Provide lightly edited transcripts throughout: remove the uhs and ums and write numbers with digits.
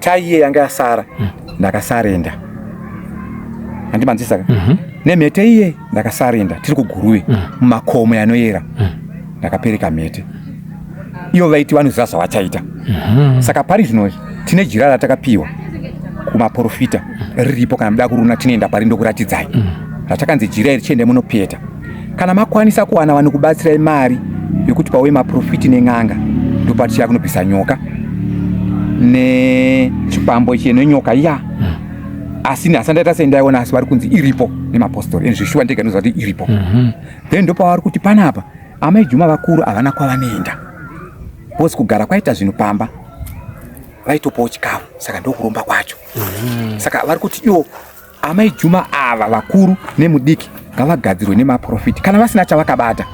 Tai iye yanga yasara ndakasarenda. Handimanzisa ka? Nemhete iye ndakasarenda tiri kuGuruve mumakomo yanoyera. Ndakapereka mhete. Iyo vaiti vanoziva zvavachaita. Saka pari zvino tine jira ratakapiwa kumaporofita riripo kana muda kuruna tinoenda pari ndokuratidzai. Ratakanzi jira iri chiendai munopeta. Kana makwanisa kuwana vanokubatsirai mari yekuti pauye maprofiti nen'anga ndopatichaya kunobvisa nyoka nechikwambo ichi nenyoka iya asi nhasi ndaita sendaiona asi vari kunzi iripo nemapostori and zvishuwa ndega ndinoziva kuti iripo then ndopavari kuti panapa amai Juma vakuru havana kwavanoenda because kugara kwaita zvinhu pamba vaitopawo chikafu saka ndokuromba kwacho saka vari kuti iwo Amai Juma ava vakuru nemudiki ngavagadzirwe nemaprofiti kana vasina chavakabata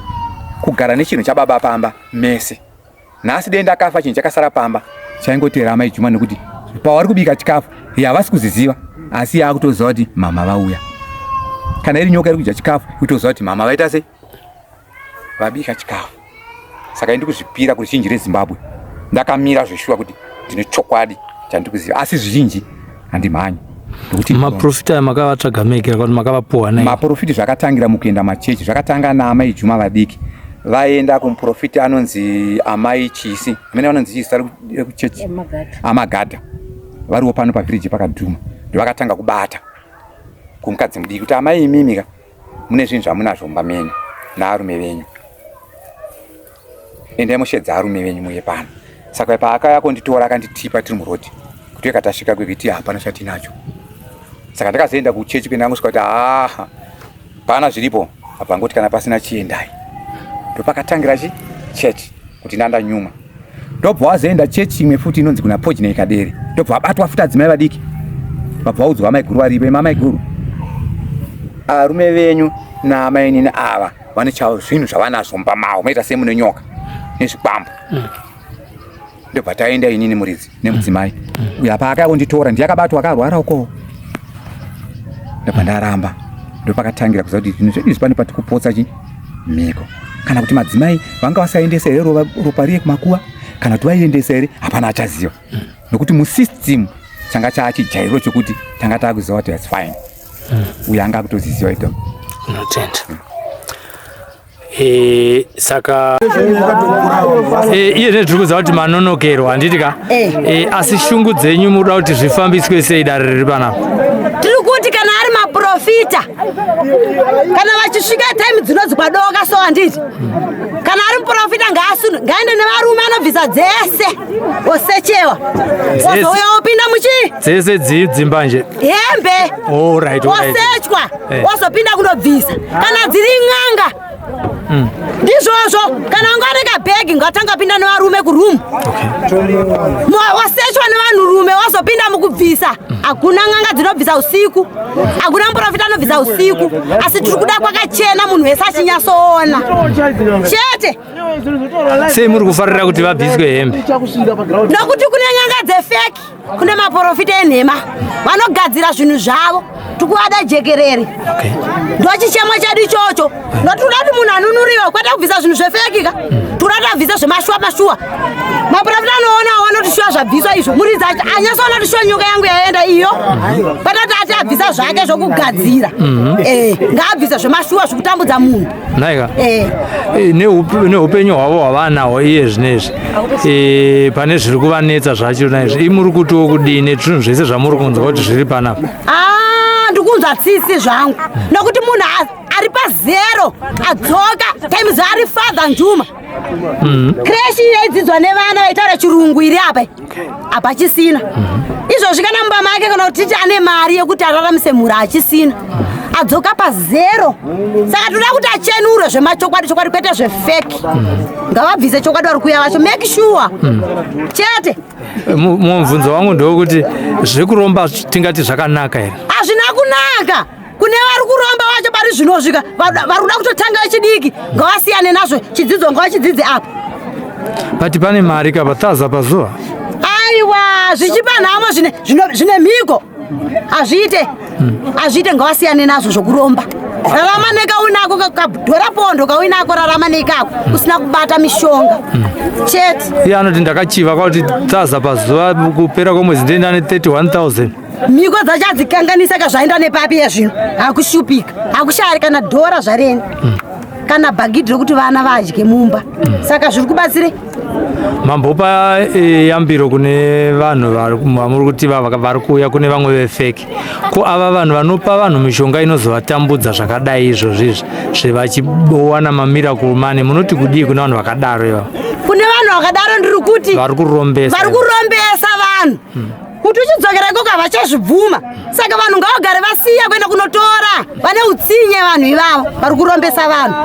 kugara nechinhu chababa pamba mese. Nhasi dei ndakafa chinhu chakasara pamba chaingoteera amai Juma nekuti pavari kubika chikafu havasi kuziziva asi yakutoziva kuti mama vauya. Kana iri nyoka iri kudya chikafu itoziva kuti mama vaita sei vabika chikafu. Saka indi kuzvipira kuruzhinji reZimbabwe ndakamira zveshuwa kuti ndine chokwadi chandiri kuziva asi zvizhinji handimhanyi. Maprofita aya makavatsvaga mega kana makavapuwa nei? Maprofiti zvakatangira mukuenda machechi zvakatanga naamai Juma vadiki vaenda kumuprofiti anonzi amai Chisi amene vanonzi Chisi rekuchechi Amagada variwo pano pavhiriji pakadhuma ndovakatanga kubata kumukadzi mudiki kuti amai imimi ka mune zvinhu zvamunazvo mumba menyu naarume venyu endai moshedza arume venyu muye pano saka paakauya konditora akanditipa tiri murodhi kuti weka tasvika kwekuti hapana chatinacho saka ndakazoenda kuchechi kuenda angosvika kuti haa pana zviripo apa ngoti kana pasina chiendai ndopakatangira chi chechi kuti ndanda nyuma ndobva wazoenda chechi imwe futi inonzi kuna Pojine Kadere ndobva wabatwa futi adzimai vadiki vabva vaudzwa amaiguru varipo imi amaiguru arume venyu naamainini ava vane chavo zvinhu zvavanazvo mumba mavo maita semune nyoka nezvikwambo ndobva taenda inini muridzi nemudzimai uyo apa akauya kunditora ndiye akabatwa akarwara uko ndobva ndaramba ndopakatangira kuziva kuti zvinhu zvedu izvi pane pati kupotsa chi mhiko kana kuti madzimai vanga vasaendesa here ropa riye kumakuva kana kuti vaiendesa here hapana achaziva nokuti musystem changa chaachijairo chokuti tanga taakuziva kuti its fine uyo anga akutoziziva ito Unotenda. Saka iye zvino tiri kuziva kuti manonokerwa handiti ka asi shungu dzenyu munoda kuti zvifambiswe sei dare riri panapa? Tiri kuti kana ari maprofita kana vachisvika time dzinonzi kwadoka so handiti kana ari muprofita ngaasunhu ngaende nevarume anobvisa dzese osechewa ozouya opinda muchii dzese dzimbanje hembe osechwa wozopinda kunobvisa kana dziri n'anga ndizvozvo kana wanga ane kabhegi ngatanga pinda nevarume kurumu wasechwa nevanhurume wazopinda mukubvisa hakuna n'anga dzinobvisa usiku hakuna muprofita anobvisa usiku asi tiri kuda kwakachena munhu wese achinyatsoona chete Sei muri kufarira kuti vabviswe hembe? Nokuti kune n'anga dzefeki kune maprofita enhema vanogadzira zvinhu zvavo tikuvada jekerere ndochichemo chedu ichocho ndotoda kuti munhu anunuriwe kwete kubvisa zvinhu zvefeki ka toda kuti abvise zvemashuwa mashuwa maprofita anoona vanoti shuwa zvabviswa izvo muridzi anyasoona kuti shuwa nyoka yangu yaenda iyo kwete kuti ati abvisa zvake zvokugadzira ngaabvise zvemashuwa zvekutambudza munhu Nhaika neupenyu hwavo hwavanahwo iye zvinezvi pane zviri kuvanetsa zvacho naizvi imuri kutiwo kudii nezvinhu zvese zvamuri kunzwa kuti zviri panapa? Ndikunzwa tsitsi zvangu nokuti munhu ari pazero adzoka times ari father Njuma kreshi yaidzidzwa nevana vaitaura chirungu iri apa hapachisina izvozvi kana mumba make kana kuti titi ane mari yekuti araramise mhuri hachisina adzoka pazero saka toda kuti achenurwe zvemachokwadi chokwadi kwete zvefeki ngavabvise chokwadi vari kuuya vacho make sure chete. Mubvunzo wangu ndewekuti zvekuromba tingati zvakanaka here? Hazvina kunaka kune vari kuromba vacho pari zvinosvika vari kuda kutotanga vechidiki ngavasiyane nazvo chidzidzo ngavachidzidze apa. But pane mari ka pathaza pazuva? Aiwa zvichipa nhamo zvine mhiko hazviite hazviite ngavasiyane nazvo zvokuromba. Rarama nekaunako kadhora pondo kauinako, rarama neikako usina kubata mishonga chete. Iye anoti ndakachiva kwakuti tsaza pazuva kupera kwemwedzi ndenda ne 31000. Mhiko dzacho adzikanganisa ka zvaenda nepapi yezvino hakushupika hakushari kana dhora zvareni kana bhagidhi rekuti vana vadye mumba. Saka zviri kubatsire. Mambopa yambiro kune vanhu vamuri kuti vari kuuya kune vamwe vefeki. Ko ava vanhu vanopa vanhu mishonga inozovatambudza zvakadai izvozvi izvi zvevachiwana mamiracle money, munoti kudii kune vanhu vakadaro ivavo? Kune vanhu vakadaro ndiri kuti vari kurombesa, vari kurombesa vanhu kuti uchidzokera ikoko havachazvibvuma. Saka vanhu ngavagare vasiya kuenda kunotora, vane utsinye vanhu ivavo vari kurombesa vanhu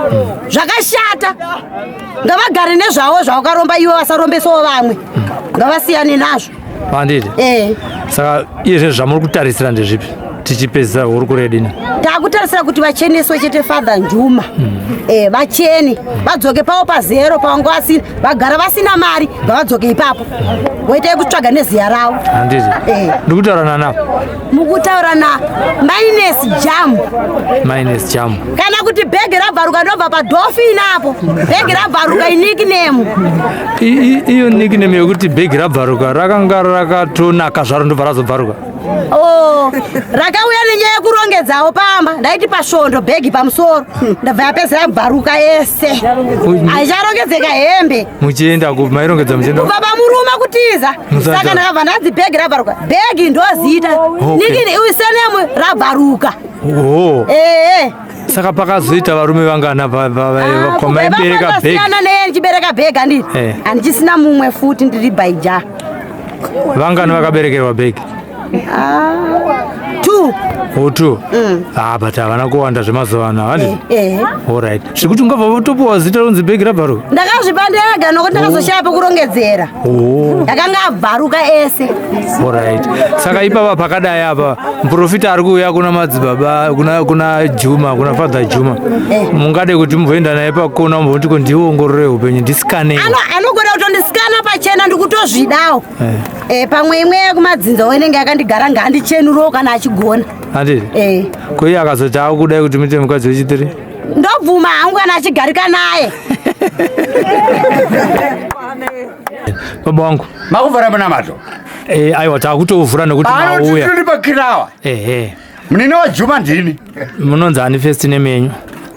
zvakashata. Ngavagare nezvavo zvavakaromba ivo, vasarombesawo vamwe, ngavasiyane nazvo. Handiti? Eh. Saka iye zvinhu zvamuri kutarisira ndezvipi tichipedzisa hurukuro yedini? Takutarisira kuti vacheneswe chete, Father Njuma. Vachene vadzoke pavo pazero pavanga vasina, vagara vasina mari, ngavadzoke ipapo voitai kutsvaga neziya ravo. Handiti? Eh. Ndikutaura nanapo? Mukutaura na Minus Jam. Minus Jam. Kana kuti bhegi rabvaruka, ndobva padolphin apo. Bhegi rabvaruka inickname. Iyo nickname yekuti bhegi rabvaruka rakanga rakatonaka zvaro ndobva razobvaruka? Oh, rakauya nenyaya yekurongedzawo pamba. Ndaiti pasvondo bhegi pamusoro, ndabva yapedzera yabvaruka yese, haicharongedzeka hembe. Muchienda ku mairongedza muchienda? Kubva pamurume kutiza. Saka ndakabva ndanzi bhegi rabvaruka, bhegi ndozita. Nikini surname rabvaruka. Oh. Ee. Saka pakazoita varume vangana kwamaibereka bhegi? Siyana neye ndichibereka bhegi, handiti? Handichisina mumwe futi, ndiri baija. Vangani vakaberekerwa bhegi? Two. Oh, two. Ah, but havana kuwanda zvemazuva ano, handiti? Eh. Alright, zvekuti ungabva watopiwa zita ronzi bhegi rabvaruka? Ndakazvipa ndega nokuti ndakazoshaya pekurongedzera. Oh. Ndakanga abvaruka ese. Alright, saka ipapa pakadai apa muprofita ari kuuya kuna madzibaba, kuna Juma, kuna Father Juma. Mungade kuti mumboenda naye pakona mumboti ko ndiongorore upenyu, ndisikanei? Anogona kutondisikana pachena, ndikutozvidawo. Pamwe imwe yekumadzinza inenge yakandigara, ngaandichenurewo kana achigona. Handiti? Eh. Ko iye akazoti akudai kuti muite mukadzi wechitiri? Ndobvuma hangu kana achigarika naye. Baba wangu. Makuvhura munamato? Aiwa, takutovhura nekuti mauya. Tiri pakirawa. Ehe. Munini waJuma ndini. Munonzi ani first name yenyu?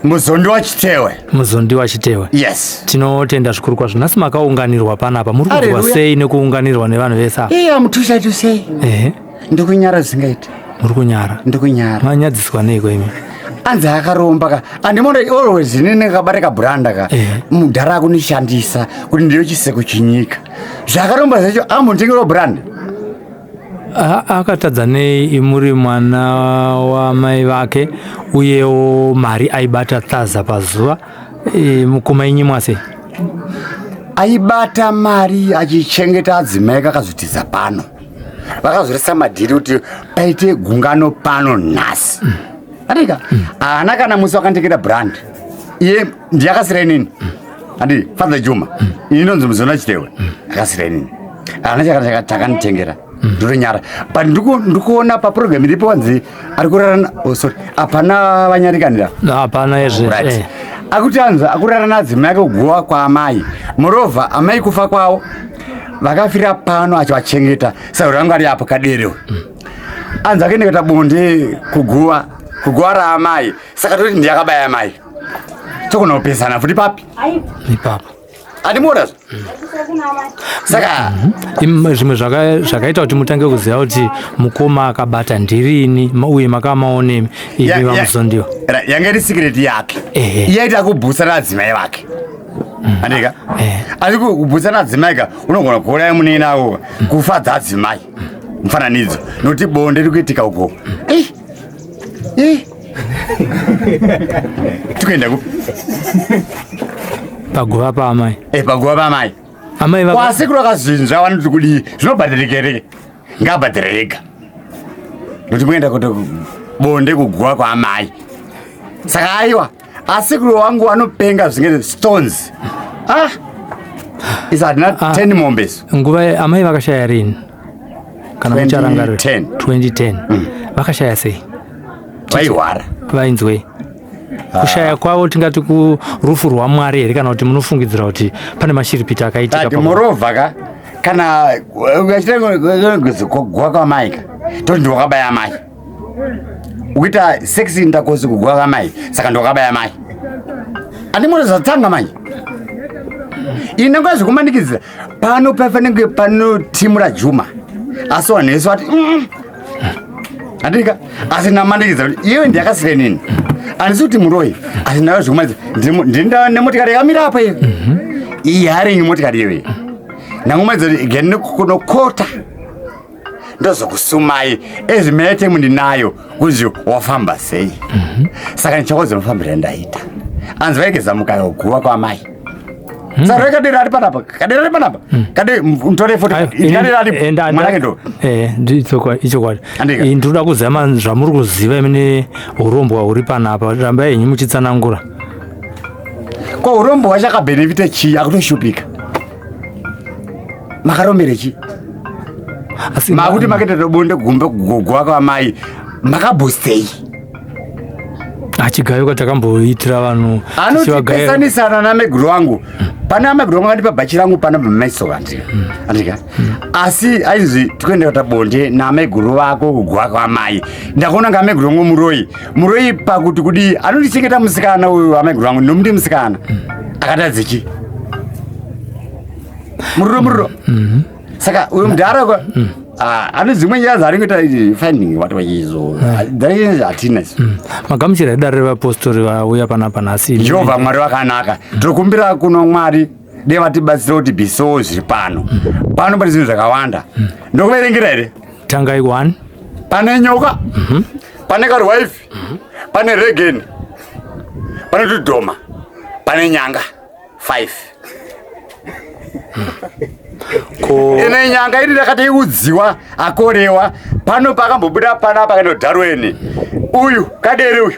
Muzondi waChitewe. Muzondi waChitewe. Yes. Tinotenda zvikuru kwazvo. Nhasi makaunganirwa panapa, muri kunzwa Hallelujah. sei nekuunganirwa nevanhu vese ava? Iya, mutusha sei. Ndikunyara zvingaita. Muri kunyara? Ndikunyara. Manyadziswa neiko imi? Anzi akaromba ka, andimona always inini kabata kabranda ka. Mudhara akunishandisa kuti ndiyo chiseko chinyika. Zvakaromba zvacho ambontengerwa brand. Akatadza nei muri mwana wamai vake, uyewo mari aibata thaza pazuva? Mukoma, inyimwa sei? Aibata mari achichengeta adzimai, kakazotiza pano. Vakazoresa madhiri kuti paite gungano pano nhasi. Andika haana kana musi wakandengera brand. Iye ndiyakasira inini. Andi Father Juma. Ini ndonzi Muzona Chitewe. Akasira inini. Haana chakana chakanditengera. Ndotonyara. But ndikuona paprogram iripo wanzi ari kurara oh sorry, hapana vanyarikanira. Hapana izvi. Right. Akuti anzi akurara nadzimai ake kuguva kwaamai. Moreover, amai kufa kwavo vakafira pano achivachengeta. Sauro rangu ari apo kadere. Anzi akaenda kuita bonde kuguva raamai. Saka toti ndiyakabaya amai. Togona kupesana futi papi? Ipapo. Andimuona saka. Zvimwe zvakaita kuti mutange kuziva kuti mukoma akabata ndirini, uye makamaonemi imi vaMuzondiwa? Yanga iri secret yake. Iye aita kubhusa nadzimai vake, andika asi kubhusa nadzimai ka unogona kuuraya munini avo, kufadza adzimai, mufananidzo, nokuti bonde riri kuitika uko. Eh, eh. Tikuenda kupi? Paguva paamai. Eh, paguva paamai. Amai vaka Kwasekuru akazvinzva vanoti kudii? Zvinobhadharika, ngabhadhare ega, nokuti muenda kuti bonde kuguva kwaamai. Saka aiwa, asekuru wangu anopenga zvinge stones. Ah, isa hatina Ah. 10 mombe. Nguva amai vakashaya rini, kana mucharangarira? 2010. 2010. Vakashaya sei? Vaihwara. Vainzwei? Kushaya kwavo tingati kurufu rwaMwari here, kana kuti munofungidzira kuti pane mashiripiti akaitika? But moreover ka, kana ukachita kugwa kwamai ka, toti ndiwakabaya mai. Ukuita sex intercourse kugwa kwamai, saka ndiwakabaya mai. Andimona manje ine nguva zvekumanikidzira pano pafanenge panotimura Juma, asi vanhu vese vati Andika asi namanikidza kuti iwe ndiyakasika inini, handisi kuti muroyi, asi ndayo zvekumanikidza ndinda nemotikari yakamira apa iyo, iyi haringi motikari iyoyi. Ndangomaidza kuti gende kunokota, ndozokusumai ezvimete ndinayo kunzi wafamba sei. Saka ndichakoza mafambiro andaita, anzi vaigeza mukayo guva kwamai. Saka kadera ari panapa, kadera ari panapa, kade mutore foto, kadera ari mwanake ndo. Ichokwadi. Andika. Ndinoda kuziva zvamuri kuziva imene urombwa huri panapa. Rambai henyu muchitsanangura. Ko urombo hwachakabhenefita chii? Akutoshupika makaromere chii? Asi makuti makaita bonde gumbe guguwa kwamai, makabhostei? Achigayo katakamboitira vanhu tichivagayira. Anotipesanisana nameguru wangu. Pane ameguru wangu akandipa bhachi rangu pana maiso, andika, andika. Asi ainzi tikuenda kuita bonde nameguru vako kuguwa kwamai. Ndakaona nga ameguru wangu muroyi, muroyi pakuti kudii, anondichengeta musikana uyu. Ameguru wangu ndomuti musikana akatadze chi muriro, muriro. Saka uyu mudhara kwa ane dzimwe nyaya dzaari kuita finding what wachizo dzainzi hatina isu. Magamuchira idare revapostori vauya panapa nhasi? Jehovha Mwari wakanaka, tinokumbira kuno Mwari dei vatibatsira kuti bisowo zviri pano. Pano pane zvinhu zvakawanda, ndokuverengera here? Tangai one. Pane nyoka, pane karwaifi, pane regeni, pane tudhoma, pane nyanga 5. Ko Ine nyanga iri rakateiudziwa akorewa pano pakambobuda panapa kandodharweni. Uyu kadere uyu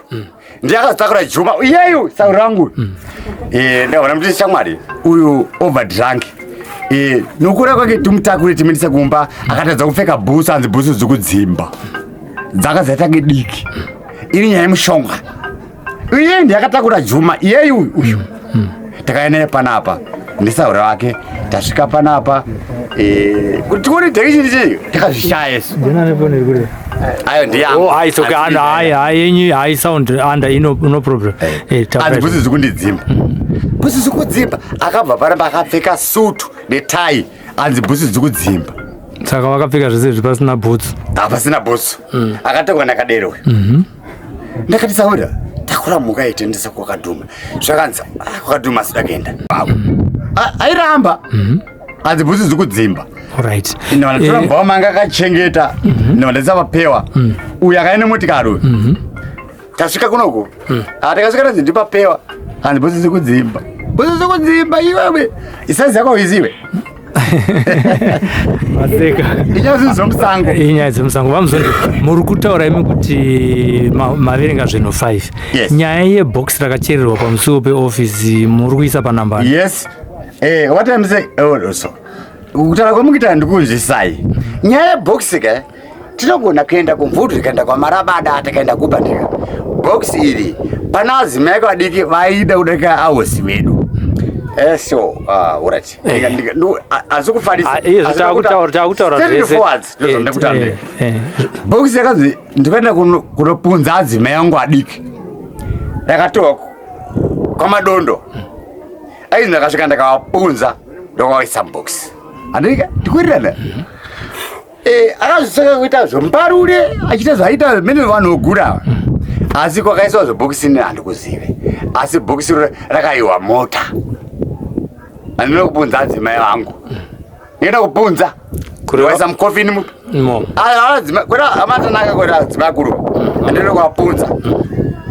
ndiye akazotakura Juma iyeyu sauro rangu. Ndaona kuti shamwari uyu overdrunk. Nokura kwake timutakure timuendese kumba, akatadza kupfeka bhutsu, anzi bhutsu dzikudzimba dzakazaita diki. Iri nyaya yemushonga. Iye ndiye akatakura Juma iyeyu uyu uyu. Takauya naye panapa ndisaura wake. Tasvika panapa, kuti tione direction chii, takazvishaya isu. Ayo ndiyangu. Oh, hai, it's okay. Anda, hai, hai, yenyu hai sound anda ino, no problem. Anzi bhutsu dzikundi-dzimba, bhutsu dzikudzimba. Akabva panapa akapfeka sutu netai, anzi bhutsu dzikudzimba. Saka vakapfeka zvese izvi pasina bhutsu? Hapasina bhutsu. Akatekwa nakadero. Ndakati saura takura mhuka itendesa kwakadhuma. Zvakanzi, "Ah, kwakadhuma sida kuenda." Airamba, anzi bhutsu dzikudzimba. Ndinotora mubva manga akachengeta, ndinoda vapewa uyu akaenda nemotikari uyu. Tasvika kunoku. Ah, takasvika tanzi ndipapewa, hanzi bhutsu dzikudzimba, bhutsu dzikudzimba. Iwewe isaizi yako uizive. Maseka. Inyaya dzemusango. Inyaya dzemusango. VaMuzondi, muri kutaura imi kuti maverenga zvinhu 5. Yes. Nyaya yebhokisi rakachererwa pamusuwo peofisi muri kuisa panamba? Yes. What I'm saying, oh, so kutaura kwamukuita ndikunzwisai. Nyaya yebhokisi ka, tinogona kuenda kumvutu, tikaenda kwaMarabada, tikaenda kupa, ndika bhokisi iri pana adzimai vadiki vaida kudarika ahosi wedu. So alright, asi kufarisa. Ah, izvo takutaura zvese. Ndozvandakutaura. Bhokisi yakanzi ndikaenda kunopunza adzimai angu adiki, ndakatorwa kwamadondo. Aizi ndakasvika ndakavapunza, ndokavaisa mubhokisi. Handika ndikuwirirana. Akazvisaka kuita zvomparure achiita zvaita mene vanhu vogura, asi kwakaiswa zvebhokisi ini handikuzive. Asi bhokisi iro rakaiwa mota, handina kupunza adzimai vangu, ndinoenda kupunza waisa mukofini mupi. Mo. Kwera amatanaka, kwera adzimai akuru, handina kuvapunza,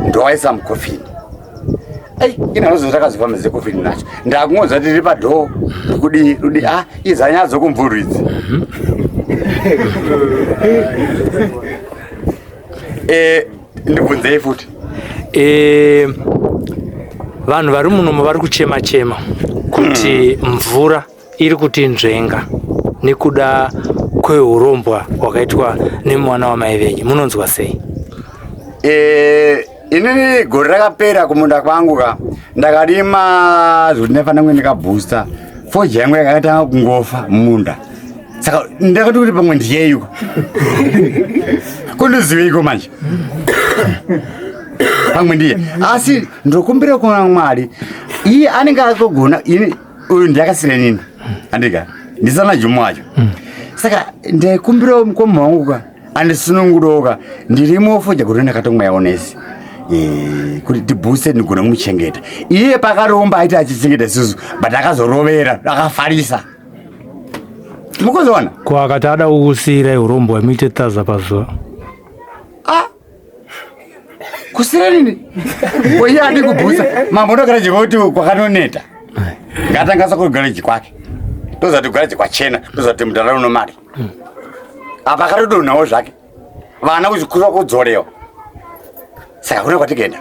ndowaisa mukofini. Ai, ina nozo takazofamba zekofini nacho, ndakungonzwa tiri padhoo kudii rudi. Ah, idzanya dzokumvuru idzi. Ndibvunzei futi. Vanhu vari munomo vari kuchema chema kuti mvura iri kutinzvenga nekuda kweurombwa hwakaitwa nemwana wamai venyu. Munonzwa sei? Eh, Inini gore rakapera kumunda kwangu ka ndakarima zvekuti ndaifanira kunge ndikabhusta foja yangu yakatanga kungofa mumunda saka ndakati kuti pamwe ndiyeiko kundiziveiko manje pamwe ndiye asi ndokumbira kuna mwari iye anenge akagona ini uyu ndiyakasira nini andika ndisana jumu wacho saka ndaikumbirawo mukoma wangu ka andisununguroka ndirimo foja kuti ndakatomwayaonesi eh, kuti tibhuse ndigona kumuchengeta iye pakaromba aiti achichengeta isusu but akazorovera akafarisa mukuzoona ko akati ada kukusiirai urombo hwemuite taza pazuva ah kusira nini oiye adi kubhusa mambo ndogaraji kuti kwakanoneta ngatangasa kugaraji kwake tozati garaji kwachena tozati mudhara uno mari apa akatodonhawo zvake vana kuzvikura kudzorewa saka kuna kwatikuenda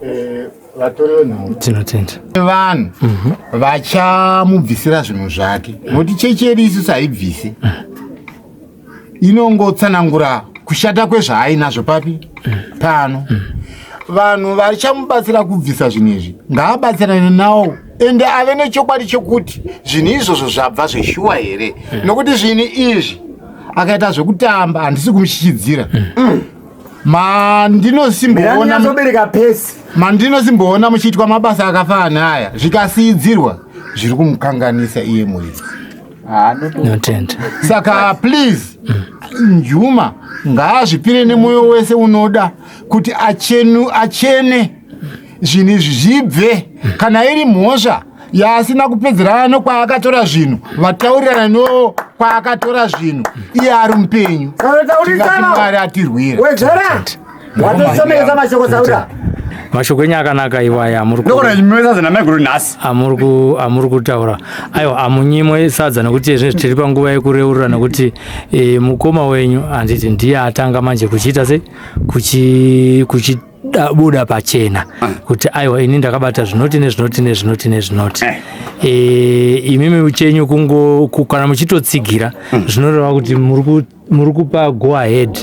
eh, vatori venhau tinotenda vanhu mhm. vachamubvisira zvinhu zvake nokuti chechi yedu isusu haibvisi inongotsanangura kushata kwezvaainazvo papi pano vanhu vachamubatsira kubvisa zvinhu izvi ngaabatsirane nawo ende ave nechokwadi chekuti zvinhu izvozvo zvabva zveshuwa here nokuti zvinhu izvi akaita zvekutamba handisi kumushichidzira mandinosimboona muchiitwa mabasa akafanana aya zvikasiidzirwa zviri kumukanganisa iye muridzi Notenda. Saka please Njuma ngaazvipire nemwoyo wese unoda kuti achenu achene zvinhu izvi zvibve kana iri mhosva yaasina kupedzerana nokwaakatora zvinhu vataurirana nokwaakatora zvinhu iye ari mupenyu tingati mwari atirwira wedzera watosomekesa mashoko saura mashoko enyu akanaka iwaya amuri ndokona nyimwe sadza namaiguru nhasi amuri kutaura aiwa amunyimwe sadza nekuti zvinezvi tiri panguva yekureurura nekuti e, mukoma wenyu handiti ndiye atanga manje kuchiita se kuchi kuchibuda pachena ah. kuti aiwa ini ndakabata zvinoti nezvinoti nezvinoti nezvinoti eh. e, imimi chenyu kungo kana muchitotsigira mm. zvinoreva kuti muri muri kupa go ahead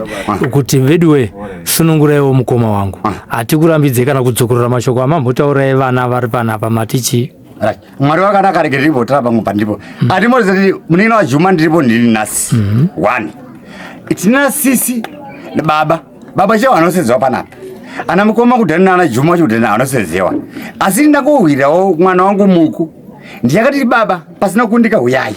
kuti veduwe sununguraiwo mukoma wangu hatikurambidze kana kudzokorora mashoko amambotaura evana vari panapa matichi mwari wakanaka rege ndiripo tara pamwe pandipo mm. andimozati munin'ina wajuma ndiripo ndiri nhasi mm -hmm. one tina sisi baba baba chaiwo anosezewa panapa ana mukoma kudhani naana juma wacho kudhani anosezewa asi ndakuhwirawo mwana wangu muku ndiyakati baba pasina kundika huyai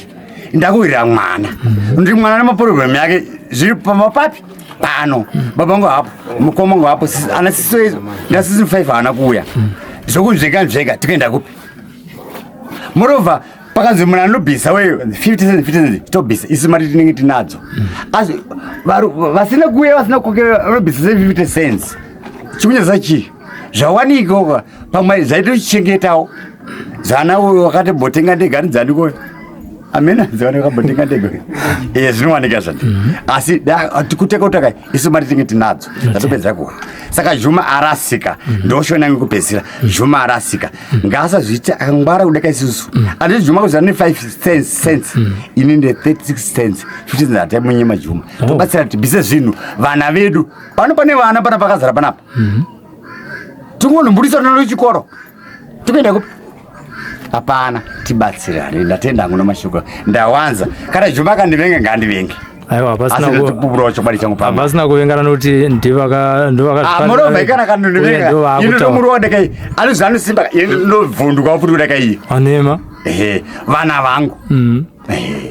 ndakuhwirira mwana mhm. ndi mwana nemaproblem yake zviri pamapapi pano baba vangu hapo mukoma wangu hapo ana sisi ndasisi 5 haana kuuya mhm. zvokunzveka nzveka tikuenda kupi moreover pakanzi munhu anobvisa we 50 cents 50 cents tobvisa isu mari tinenge tinadzo asi vasina kuuya vasina kukokera vanobvisa se 50 cents chikunyadzisa chii zvawanika pamwe zvaitochengetawo zvana uyo wakatombotenga ndega ndidzaniko amena dzavana vakambotenga ndega e zvinowanika zvati mhm. asi kuteka kutaka isu mari tinge tinadzo tatopedza kuwa saka juma arasika mhm. ndoshona yangu kupedzisira mhm. juma arasika ngaasazviite akangwara kudeka isusu anditi juma kuzana ne 5 cents cents ini nde 36 cents 50 cents hatimunyima juma oh. tobatsira tibvise zvinhu vana vedu pano pane vana pana pakazara panapa tingonhumburisa runa rwechikoro tikuenda kupi hapana tibatsirane ndatenda hangu namashoko ndawanza kana juma akandivenge ngaandivenge aiwa hapasina chokwadi changu pamwe hapasina kuvengana nokuti ndivakandivakazvimurovha ikana kanondivenga ini ndomurova ndakai anozanu simba ini ndovhunduka futi kudakai iye anema ehe vana vangu mm.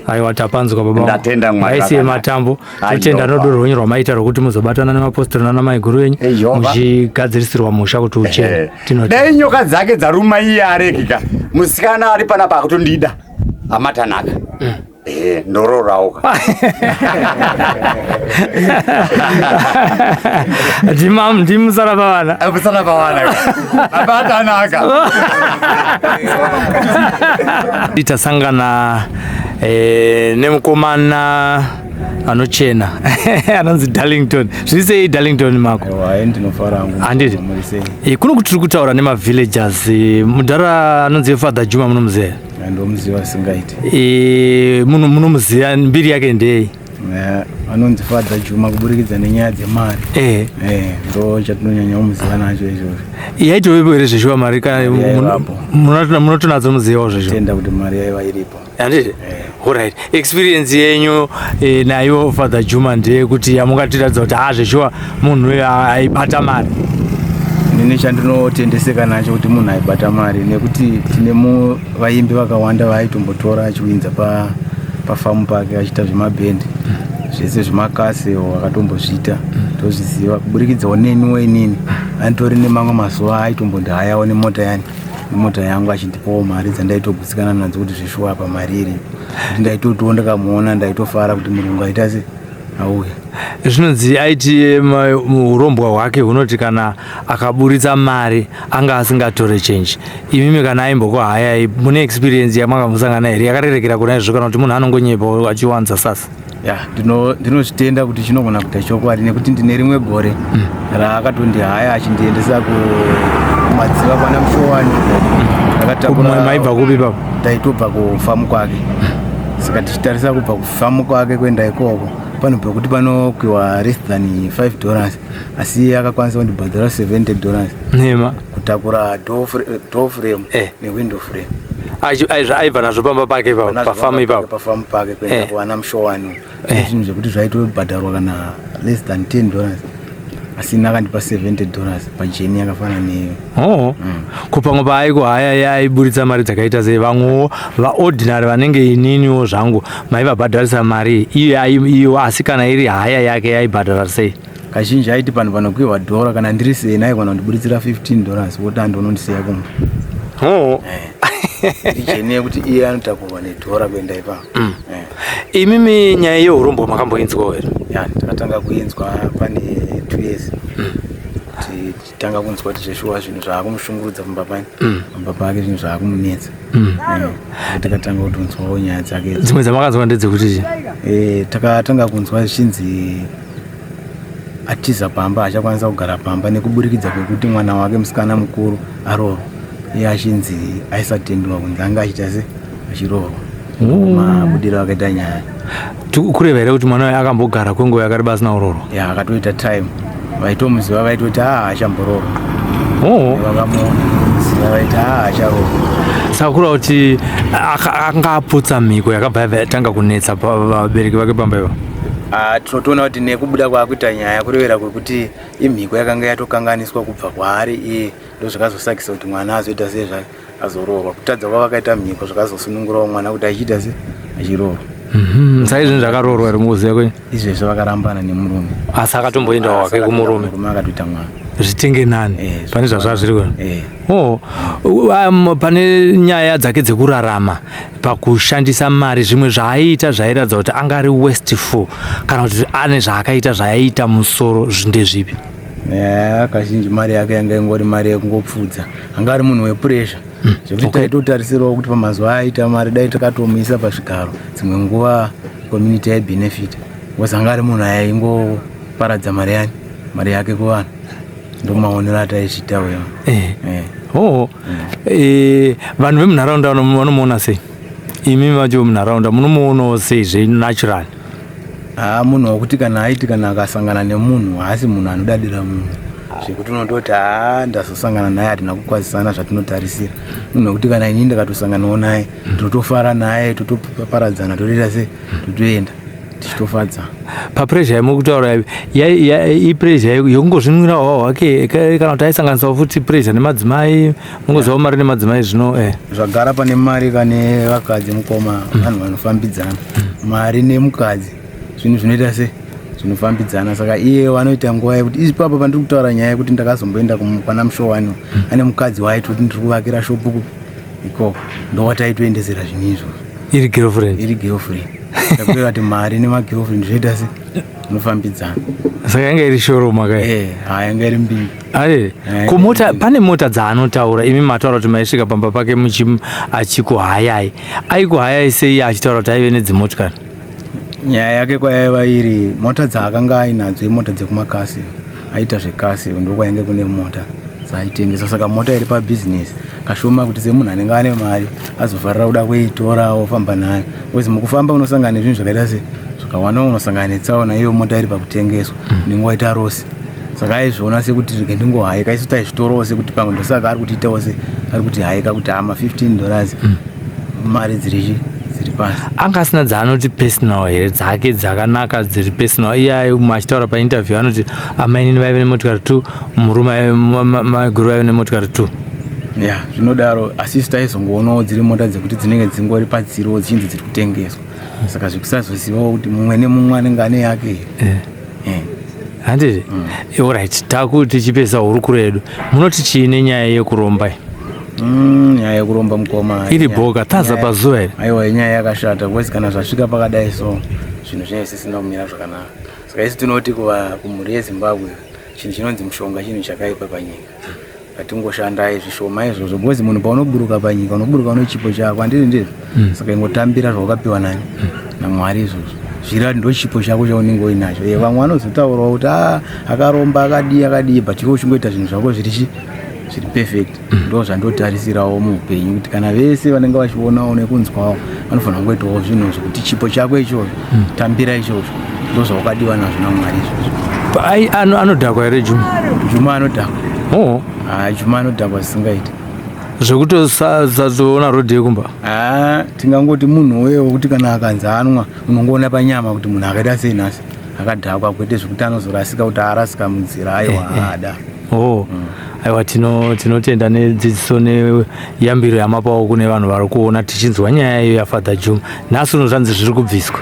Aiwa tapanzwa baba ndatenda mwari aisiye matambo totenda rudo rwenyu rwamaita rwekuti muzobatana nemapostori nana maiguru venyu muchigadzirisirwa musha kuti uchene dai nyoka dzake dzaruma iye arekika musikana ari panapa akutondida amatanaka mm. Eh, ndororawo ndimusara pavana eh, musara pavana abatanaka tasangana eh, nemukomana anochena anonzi Darlington zviri sei Darlington mako handiti eh, kuno kuti tiri kutaura nemavillagers eh, mudhara anonzi Father Juma munomuziva ndomuziva singaiti eh, munomuziva mbiri yake ndei Anonzi Father Juma kuburikidza nenyaya dzemari. Eh. Eh, ndo chatinonyanya kumuziva nacho izvozvo. Yaitovepo here zveshuwa mari kana Yaivapo. munotonatso muzivawo zveshuwa? Tenda kuti mari yaiva iripo. Handiti? Alright. Experience yenyu nayo Father Juma ndeyekuti yamungatiratidza kuti ha zveshuwa munhu uyu aibata mari. Inini chandinotendeseka nacho kuti munhu aibata mari nekuti tine vaimbi vakawanda vaaitombotora achiwinza pafamu pake achiita zvemabhendi zvese zvemakase akatombozviita, tozviziva kuburikidzawo neniwo. Inini anditori nemamwe mazuva aitombondihayawo nemota yani, nemota yangu, achindipawo mari dzandaitogutsikana nadzo kuti zveshuwa apa mari iripo, kuti ndaitotiwo ndikamuona ndaitofara kuti murungu aita se auya. Zvinonzi aiti urombwa hwake hunoti kana akaburitsa mari anga asingatore change. Imimi kana aimbokuhayai, mune experience yamakamusangana here yakarerekera kuna izvo, kana kuti munhu anongonyepa achiwanza sasa? Ya, ndinozvitenda kuti chinogona kuita chokwadi nekuti ndine rimwe gore raakatondihaya achindiendesa kumadziva kwana Mushowani. Ndakatakura. Maibva kupi ipapo? Ndaitobva kufamu kwake, saka tichitarisa kubva kufamu kwake kuenda ikoko panobva kuti panokwiwa less than $5, asi iye akakwanisa kundibhadhara $70 Nhema. kutakura door frame newindow frame. Aibva nazvo pamba pake ipapo, pafamu ipapo? Pafamu pake kuenda kuwana Mushowani. Zvinhu zvekuti zvaitobhadharwa kana less than $10, asi ini akandipa $70 pajourney yakafanana neyo. Oh. Ko pamwe paaikuhaya aiburitsa mari dzakaita sei? Vamwewo vaordinary vanenge ininiwo zvangu maivabhadharisa mari iyo iyo, asi kana iri haya yake yaibhadhara sei? Kazhinji aiti panhu panokwiwa dhora, kana ndiri sena aikwana kundiburitsira $15, woti andonondisiya kumba. Iri journey yekuti iye anotakurwa nedhora kuenda ipapo. Imimi nyaya yeurombo makamboinzwawo here? Ya, takatanga kuinzwa pane 2 years, kuti titanga kunzwa kuti zveshuwa zvinhu zvaakumushungurudza pamba pani, pamba pake zvinhu zvaakumunetsa. Takatanga kutonzwawo nyaya dzake idzi. Dzimwe dzamakanzwa ndedzekuti chii? Takatanga kunzwa zvichinzi atiza pamba, achakwanisa kugara pamba nekuburikidza kwekuti mwana wake musikana mukuru aroorwa, iye achinzi aisatenderwa kunzi anga achiita se achiroorwa, mabudiro akaita nyaya. Kureva here kuti mwana uyu akambogara kwenguva yakareba asina kuroorwa? Ya, akatoita time, vaitomuziva vaitoti aa achamboroorwa. Vakamuziva vaiti aa acharoorwa. Saka kureva kuti anga aputsa mhiko yakabva yabva yatanga kunetsa vabereki vake pamba ipapo? Ah, tinotoona kuti nekubuda kwaakuita nyaya kurevera kwekuti imhiko yakanga yatokanganiswa kubva kwaari iye, ndo zvakazosakisa kuti mwana azoita sei zvake azoroorwa. Kutadza kwavakaita mhiko zvakazosunungurawo mwana kuti achiita se achiroorwa. Saka izvinhu zvakaroorwa here mukuziva kwenyu? Izvezvo vakarambana nemurume. Asi akatomboendawo hake kumurume? Murume akatoita mwana. Zvitenge nani pane zvazvaa zviri kuno. Oh, pane nyaya dzake dzekurarama pakushandisa mari, zvimwe zvaaiita zvairatidza kuti anga ari wasteful kana kuti ane zvaakaita zvaaiita musoro, ndezvipi? Ya, kazhinji mari yake yanga ingori mari yekungopfudza. Anga ari munhu wepressure zvekuti taitotarisirawo kuti pamazuva aita mari dai takatomuisa pazvigaro, dzimwe nguva community yaibenefita, because anga ari munhu aingoparadza mari yani, mari yake kuvanhu. Ndo maonero ataizviita wewo. Oh. Vanhu vemunharaunda vanomuona sei? Imi vacho vemunharaunda munomuonawo sei zvenatural? Haa, munhu wekuti kana aiti kana akasangana nemunhu, haasi munhu anodadira munhu zvekuti unototi haa ndazosangana naye hatina kukwazisana zvatinotarisira. Munhu wekuti kana inini ndakatosanganawo naye totofara naye, totoparadzana, totoita se totoenda tichitofadza. Papressure yamuri kutaura ipressure yekungozvinwira hwawo hwake kana kuti aisanganisawo futi pressure nemadzimai? Mungozivawo mari nemadzimai zvino. Zvagara pane mari kane vakadzi, mukoma, vanhu vanofambidzana. Mari nemukadzi zvinhu zvinoita se zvinofambidzana. Saka iye vanoita nguva yekuti ipapo pandiri kutaura nyaya yekuti ndakazomboenda kwana Mushowani, ane mukadzi waaitoti ndiri kuvakira shopu kupi ikoko, ndowataitoendesera zvinhu izvozvo. Iri girlfriend? Iri girlfriend. Ndakureva kuti mari nemagirlfriend zvoita se zvinofambidzana. Saka yanga iri shoroma kai? Ha, yanga iri mbiri. Aye. Kumota, pane mota dzaanotaura, imi mataura kuti maisvika pamba pake muchi achikuhayai, aikuhayai sei achitaura kuti aive nedzimotikari? Nyaya yake kwayaiva iri mota dzaakanga ainadzo imota dzekumakasi, aita zvekasi, ndokwainge kune mota dzaaitengesa. Saka mota iri pabhizinesi kashoma kuti semunhu anenge ane mari azofarira kuda kuitora ofamba nayo, because mukufamba unosangana nezvinhu zvakaita se. Zvakawanda unosangana netsaona iyo mota iri pakutengeswa mm. unenge waita rosi saka aizviona sekuti rege ndingohaika isu taizvitorawo sekuti pamwe ndosaka ari kutiitawo se ari kuti haika kuti ama 15 dollars mm. mari dzirichi dziri pasi anga asina dzaanoti personal here dzake dzakanaka dziri personal iye umwe achitaura painterview anoti amainini vaive nemotikari two murume maiguru vaive nemotikari two ya zvinodaro asi isu taizongoonawo dziri mota dzekuti dzinenge dzingori padziro dzichinzi dziri kutengeswa saka zvekusazozivawo kuti mumwe nemumwe anenge ane yake here eh. eh. handiti mm. Orit taku tichipesa hurukuro yedu munoti chii nenyaya yekuromba mm, nyaya yekuromba mukoma iri boka taza pazuva here aiwa inyaya yakashata because kana zvasvika pakadai so zvinhu zvinenge zvisina kumira zvakanaka saka isu tinoti kumhuri yezimbabwe chinhu chinonzi mushonga chinhu chakaipa panyika Ngatingoshandai zvishoma izvozvo because munhu paunoburuka panyika unoburuka une chipo chako handiti ndizvo mm. saka ingotambira zvawakapiwa nani mm. namwari izvozvo zvira ndo chipo chako chaunenge uinacho e vamwe vanozotaurawo kuti ah, akaromba akadii akadii but iwe uchingoita zvinhu zvako zviri chi zviri perfect mm. ndo zvandotarisirawo muupenyu kuti kana vese vanenge vachionawo nekunzwawo vanofanira kungoitawo zvinhu zvekuti chipo chako ichocho mm. tambira ichocho ndo zvawakadiwa nazvo namwari izvozvo anodhakwa here juma juma anodhakwa oh. ah, juma anodhakwa zvisingaiti zvekutosatoona rodhi yekumba ah, tingangoti munhu uye wekuti kana akanzi anwa unongoona panyama kuti munhu akaita sei nhasi akadhakwa kwete zvekuti anozorasika kuti arasika munzira aiwa eh, eh. ada oh. mm. Aiwa tinotenda nedzidziso neyambiro yamapawo kune vanhu vari kuona tichinzwa nyaya iyo yaFather Juma. Nhasi uno zvanzi zviri kubviswa.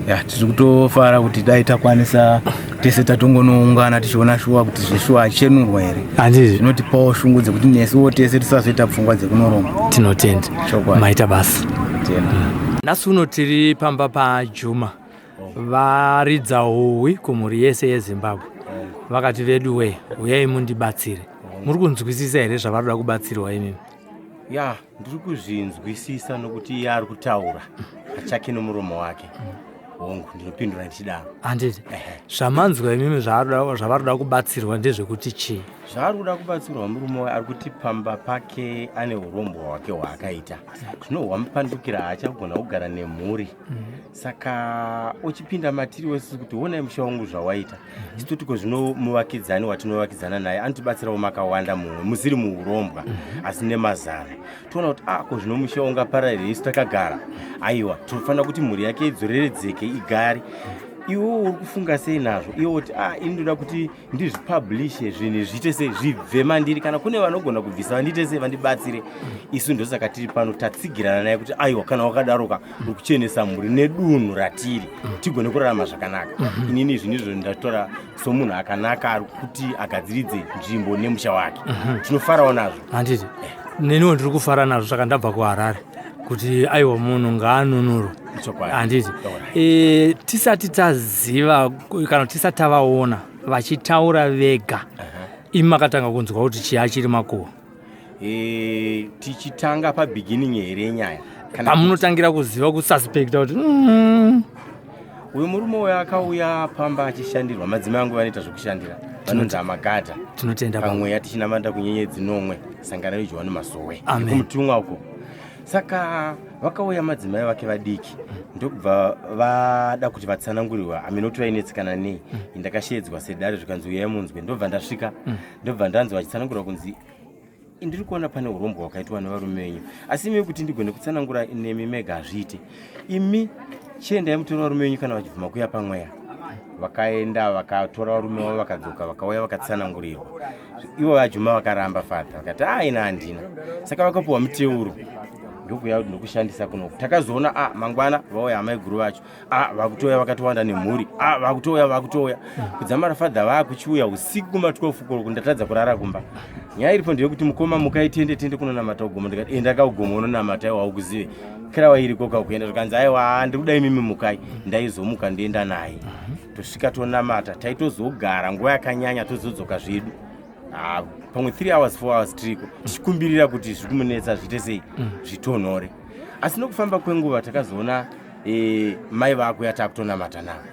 Ya, tiri kutofara kuti dai takwanisa tese tatongonoungana tichiona shuwa kuti zveshuwa achenurwa here. Handizvo. Zvinotipawo shungu dzekuti nesuwo tese tisazoita pfungwa dzekunoromba. Tinotenda. Chokwadi. Maita basa. Tenda. Nhasi uno tiri pamba paJuma. Varidza huhwi kumhuri yese yeZimbabwe vakati veduwee huyai mundibatsire. Muri kunzwisisa here zvavari kuda kubatsirwa imimi? Ya, ndiri kuzvinzwisisa nokuti iye ari kutaura pachake nomuromo wake. Hongu, ndinopindura ndichidaro. Handiti zvamanzwa imimi zvavari kuda kubatsirwa ndezvekuti chii? Zvaari kuda kubatsirwa murume waye ari kuti pamba pake ane urombwa hwake hwaakaita zvino hwamupandukira haachagona kugara nemhuri saka uchipinda matiri wese kuti honai musha wangu zvawaita isu toti ko zvino muvakidzani watinovakidzana naye anotibatsirawo makawanda mumwe musiri muurombwa asi nemazana toona kuti ah ko zvino musha ungapararire isu takagara aiwa tinofanira kuti mhuri yake idzoreredzeke igare iwe uri kufunga sei nazvo iwe woti ah ini ndoda kuti ndizvipublishe zvinhu zviite sei zvibve mandiri kana kune vanogona kubvisa vandiite sei vandibatsire isu ndosaka tiri pano tatsigirana naye kuti aiwa kana wakadaroka uri kuchenesa mhuri nedunhu ratiri tigone kurarama zvakanaka mhm. inini izvi ndizvo ndatora somunhu akanaka ari kuti agadziridze nzvimbo nemusha wake mhm. tinofarawo nazvo handiti neniwo ndiri kufara nazvo saka ndabva kuharare kuti aiwa munhu ngaanunurwe handiti e, tisati taziva kana tisati tavaona vachitaura vega uh -huh. imi makatanga kunzwa kuti chiya chiri makuhwa e, tichitanga pabeginning here yenyaya pamunotangira kuziva kususpecta kuti uyu murume uyo akauya pamba achishandirwa madzimai angu vanoita zvokushandira vanonzi amagata tinotenda pamweya tichinamata kunyenyedzi nomwe sangano rejohani masowe kumutumwa uko saka vakauya madzimai vake vadiki ndokubva vada kuti vatsanangurirwa hameno kuti vainetsekana nei mm. ndakasheedzwa sedare zvikanzi uyai munzwe ndobva ndasvika mm. ndobva ndanzwa vachitsanangurwa kunzi ndiri kuona pane urombwa hwakaitwa nevarume venyu asi imi kuti ndigone kutsanangura nemi mega hazviite imi chiendai mutora varume venyu kana vachibvuma kuya pamweya vakaenda vakatora varume vavo vakadzoka vakauya vakatsanangurirwa ivo vajuma vakaramba father vakati a ah, ina handina saka vakapiwa muteuro ndokuya ndokushandisa kunoku takazoona a ah, mangwana vauya amai guru vacho a ah, vakutouya vakatowanda nemhuri a vakutouya vakutouya kudzamara father vakuchiuya usiku kuma 12 koroku ndatadza kurara kumba nyaya iripo ndeyekuti mukoma mukai tiende tiende kunonamata ugomo ndikati enda kaugomo unonamata iwa haukuzive kirawa iriko kakuenda zvikanzi aiwa ndiri kuda imimi mukai ndaizomuka ndoenda naye tosvika tonamata taitozogara nguva yakanyanya tozodzoka zvedu ah, pamwe 3 hours 4 hours tiriko tichikumbirira kuti zviri kumunetsa zviite sei mm. zvitonhore asi nokufamba kwenguva takazoona e, mai vako yatakutonamata navo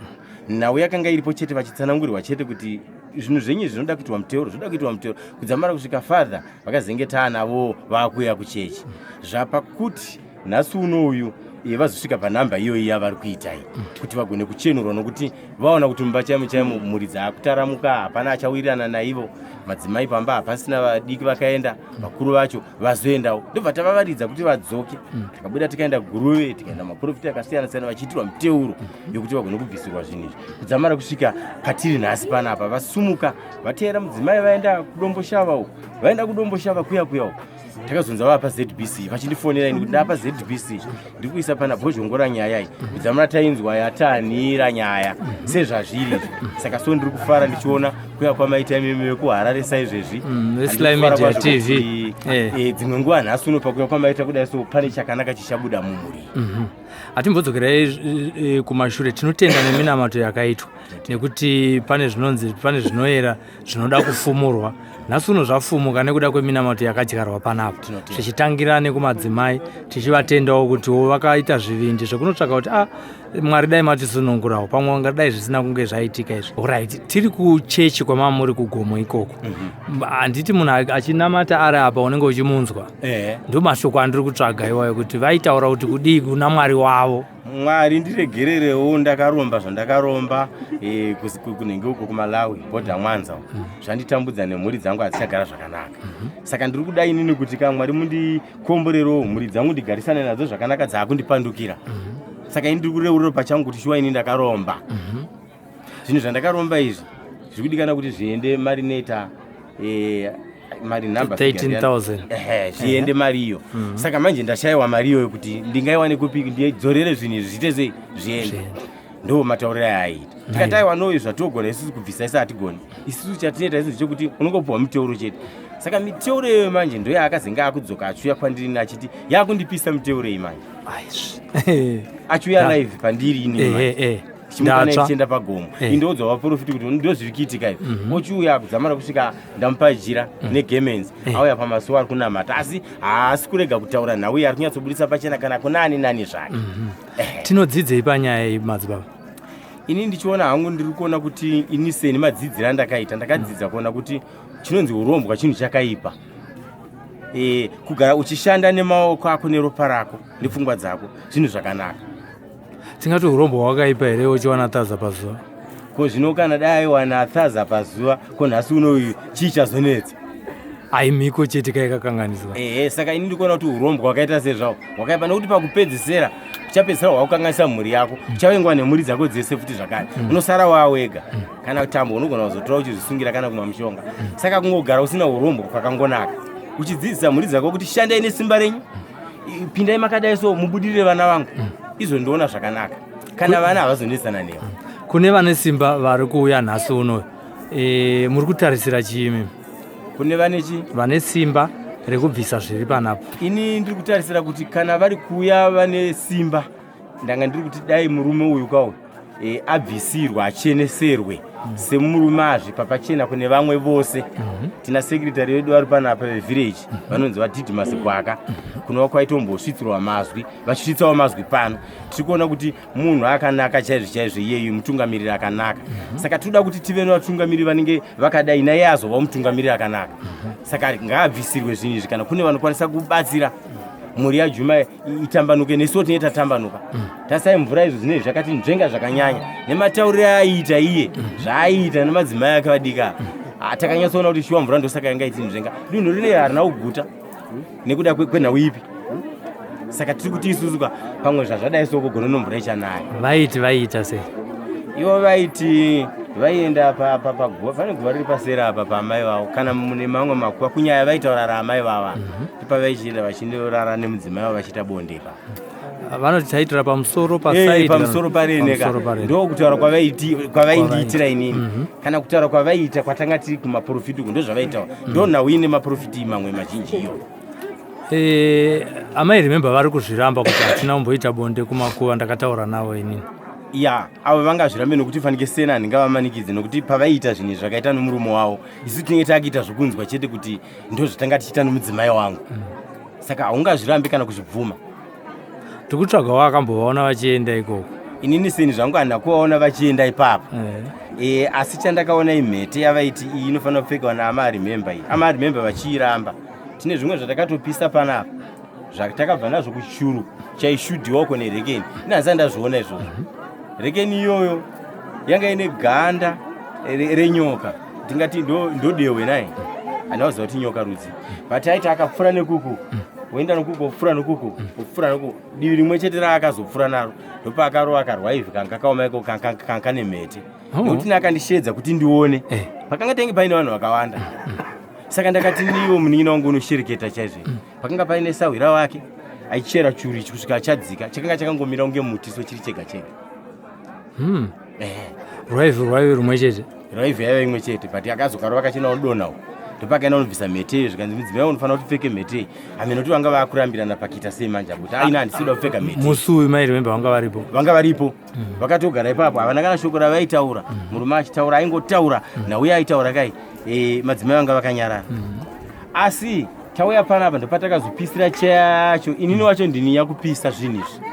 nhau yakanga iripo chete vachitsanangurirwa chete kuti zvinhu zvenyu zvinoda kuitwa muteuro zvinoda kuitwa muteuro kudzamara kusvika father vakazenge taanavo vakuya kuchechi zvapa kuti nhasi uno uyu Vazosvika panhamba iyoyi yavari kuita iyi kuti vagone kuchenurwa, nokuti vaona kuti mumba chaimo chaimo mhuri dzaakutaramuka, hapana achawirirana naivo. Madzimai pamba hapasina, vadiki vakaenda, vakuru vacho vazoendawo. Ndobva tavavaridza kuti vadzoke. Takabuda tikaenda Guruve, tikaenda maprofita akasiyana siyana, vachiitirwa miteuro yokuti vagone kubvisirwa zvinhu izvi, kudzamara kusvika patiri nhasi panapa. Vasumuka, vateera mudzimai, vaenda kuDomboshava uko, vaenda kuDomboshava kuya kuya uko. Takazonza vapa ZBC, vachindifonera ini kuti ndapa ZBC, ndiri kuisa pana bhozhongora nyaya iyi, kudzamara tainzwa yatanhira nyaya sezvazviri izvi. Saka so ndiri kufara ndichiona kuya kwamaita imimi vekuHarare saizvezvi. veSly Handiri kufara Media kwazvo TV. kuti, dzimwe nguva nhasi uno pakuya kwamaita kudai, so pane chakanaka chichabuda mumhuri. Hatimbodzokerai kumashure. Tinotenda neminamato yakaitwa, nekuti pane zvinonzi pane zvinoera zvinoda kufumurwa. Nhasi uno zvafumuka nekuda kweminamato yakadyarwa panapa, zvichitangira nekumadzimai, tichivatendawo kutiwo vakaita zvivindi zvekunotsvaka kuti a Mwari dai matisunungurawo, pamwe vangadai zvisina kunge zvaitika izvi. Alright, tiri kuchechi kwamamuri kugomo ikoko. Handiti munhu achinamata ari apa unenge uchimunzwa? Ndo mashoko andiri kutsvaga iwayo, kuti vaitaura kuti kudii kuna Mwari wavo. Mwari, ndiregererewo, ndakaromba zvandakaromba kunenge uko kuMalawi, bhodha Mwanza uko. Zvanditambudza nemhuri dzangu hadzichagara zvakanaka. Saka ndiri kuda inini kuti ka Mwari mundikomborerewo mhuri dzangu, ndigarisane nadzo zvakanaka, dzaakundipandukira. Saka ini ndiri kureuriro pachangu kuti shuwa ini ndakaromba. Zvinhu zvandakaromba izvi zviri kudikana kuti zviende mari inoita mari number 13,000. Ehe, zviende mari iyo. Saka manje ndashayiwa mari iyoyo kuti ndingaiwane kupi, ndidzorere zvinhu izvi, zviite sei, zviende. Ndo matauriro ayaiita. Tikati aiwa, no, zvatogona isusu kubvisa isi hatigoni. Isusu chatinoita isusu chekuti unongopuhwa miteuro chete. Saka miteuro iyoyo manje ndo yaakazenge akudzoka achiuya kwandiri achiti yakundipisa miteuro iyi manje, achiuya live pandiri ini manje. Chimuka Ndatsva. chienda pagomo. Indoudza vaprofiti kuti ndo zviri kuitika izvi. Ochiuya kudzamara kusvika ndamupa jira negemenzi, auya pamasuwa ari kunamata, asi haasi kurega kutaura nhau iyi, ari kunyatsobudisa pachena kana kuna ani nani zvake. Tinodzidzei panyaya iyi, madzibaba? Ini ndichiona hangu, ndiri kuona kuti ini seni madzidziro andakaita, ndakadzidza kuona kuti chinonzi urombwa chinhu chakaipa. Kugara uchishanda nemaoko ako neropa rako nepfungwa dzako zvinhu zvakanaka. Tingati urombo hwakaipa here uchiwana thaza pazuva? Ko zvino kana dai aiwana thaza pazuva, ko nhasi unoyu chii chazonetsa? Ai, mhiko chete kaikakanganiswa. Ehe, saka ini ndikuona kuti urombwa hwakaita sezvawo hwakaipa, nekuti pakupedzisira uchapedzisira hwakukanganisa mhuri yako, uchavengwa nemhuri dzako dzese futi zvakare. Unosara wawega, kana tambo unogona kuzotora uchizvisungira kana kumwa mushonga. Saka kungogara usina urombwa kwakangonaka, uchidzidzisa mhuri dzako kuti shandai nesimba renyu, pindai makadai so mubudirire vana vangu. Izvo ndoona zvakanaka, kana vana havazonetsana newe. Kune vane simba vari kuuya nhasi uno, muri kutarisira chiimi? Kune vane chi? Vane simba rekubvisa zviri panapa. Ini ndiri kutarisira kuti kana vari kuuya vane simba, ndanga ndiri kuti dai murume uyu kauyu abvisirwa, acheneserwe semurume azvipa pachena kune vamwe vose. Tina secretary vedu vari panapa vevillage, vanonzi vaDidmas Gwaka, kunova kwaitombosvitsirwa mazwi, vachisvitsawo mazwi pano. Tiri kuona kuti munhu akanaka chaizvo chaizvo iyeyu, mutungamiriri akanaka. Saka tinoda kuti tive nevatungamiriri vanenge vakadai, naiye azova mutungamiriri akanaka. Saka ngaabvisirwe zvinhu izvi, kana kune vanokwanisa kubatsira mhuri yaJuma itambanuke, nesuwo tinenge tatambanuka. Tasai mvura izvo zvinenge zvakati nzvenga zvakanyanya nematauriro aiita iye, zvaaiita nemadzimai ake vadika. Takanyatsoona kuti shuwa mvura ndosaka yanga iti nzvenga. Dunhu rinei harina kuguta nekuda kwenhau ipi. Saka tiri kuti isusu ka pamwe zvazvadai soko gono nomvura ichanaya. Vaiti vaiita sei? Ivo vaiti vaienda paguva, pane guva riri pasera apa paamai vavo, kana mune mamwe makuva kunyaya vaitaura raamai vava, ipa vaichienda vachindorara nemudzimai wavo vachiita bonde ipa. Vanoti taitora pamusoro pasaidi. Pamusoro parene ka. Pamusoro parene. Ndo kutaura kwavaindiitira inini, kana kutaura kwavaiita kwatanga tiri kumaprofiti uku, ndo zvavaitaura. Ndo nhau ine maprofiti mamwe mazhinji iyoyo. Amai Remember vari kuzviramba kuti hatina kumboita bonde kumakuva, ndakataura navo inini. Ya, avo vangazvirambe nokuti fanike sena handingavamanikidze, nokuti pavaiita zvinhu izvi zvakaita nomurume wavo, isu tinenge takuita zvokunzwa chete kuti ndo zvatanga tichiita nomudzimai wangu. Saka haungazvirambi kana kuzvibvuma. Tiri kutsvagawo akambovaona vachienda ikoko. Inini seni zvangu handina kuvaona vachienda ipapo. Asi chandakaona imhete yavaiti iyi inofanira kupfekwa naama Remember iyi, ama Remember vachiiramba. Tine zvimwe zvatakatopisa panapa zvatakabva nazvo kuchuru. Chaishudhiwa uko nerekeni. Ini handisati ndazviona izvozvo. Rekeni iyoyo yanga ine ganda renyoka. Ndingati ndodewe naye. Handina kuti nyoka rudzi. But aiti akapfura nekuku. Woenda nokuku, wopfura nokuku, wopfura nokuku. Divi rimwe chete raakazopfura naro. Ndopaakarova karwaivhi kanga kaoma iko kanga nemhete. Nekuti akandishedza kuti ndione. Pakanga tenge paine vanhu vakawanda. Saka ndakati niwo munin'ina wangu unoshereketa chaizvo. Pakanga paine sahwira wake aichera churu ichi kusvika chadzika, chakanga chakangomira kunge muti so chiri chega chega. Rwaivhi rwaive rumwe chete. Rwaivhi yaiva imwe chete, but akazokarova kachena unodonha uko. Ndopakaenda unobvisa mhete iyo, zvikanzi mudzimai unofanira kuti upfeke mhete iyi. Hameno kuti vanga vakurambirana pakuita sei manje apo kuti aina handisi kuda kupfeka mhete. Musi uyu mai remember vanga varipo. Vanga varipo. Vakatogara ipapo, havana kana shoko ravaitaura. Murume achitaura aingotaura, nauye aitaura kai. Madzimai vanga vakanyarara. Asi tauya panapa ndopatakazopisira chacho. Inini wacho ndini yakupisa zvinhu izvi.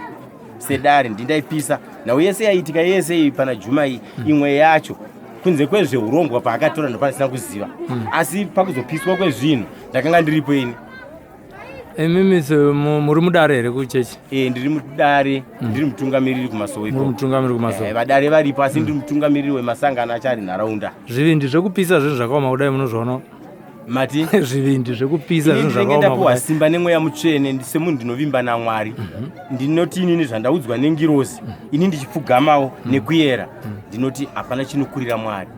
Sedare ndindaipisa. Nhau yese yaiitika yese iyi pana Juma iyi, imwe yacho kunze kwezveurombwa paakatora ndopandisina kuziva. Asi pakuzopiswa kwezvinhu ndakanga ndiripo ini. Imimi muri mudare here kuchechi? Ndiri mudare, ndiri mutungamiriri kumasowe. Muri mutungamiriri kumasowe. Vadare varipo asi ndiri mutungamiriri wemasangano acho ari nharaunda. Zvivindi zvekupisa zvinhu zvakaoma kudai munozviona? Mati? Zvivindi zvekupisa zvinhu Ndinenge zvakaoma ndapuwa kudai. simba nemweya mutsvene semunhu ndinovimba naMwari. Ndinoti inini zvandaudzwa nengirozi, ini ndichipfugamawo nekuyera, ndinoti hapana chinokurira Mwari.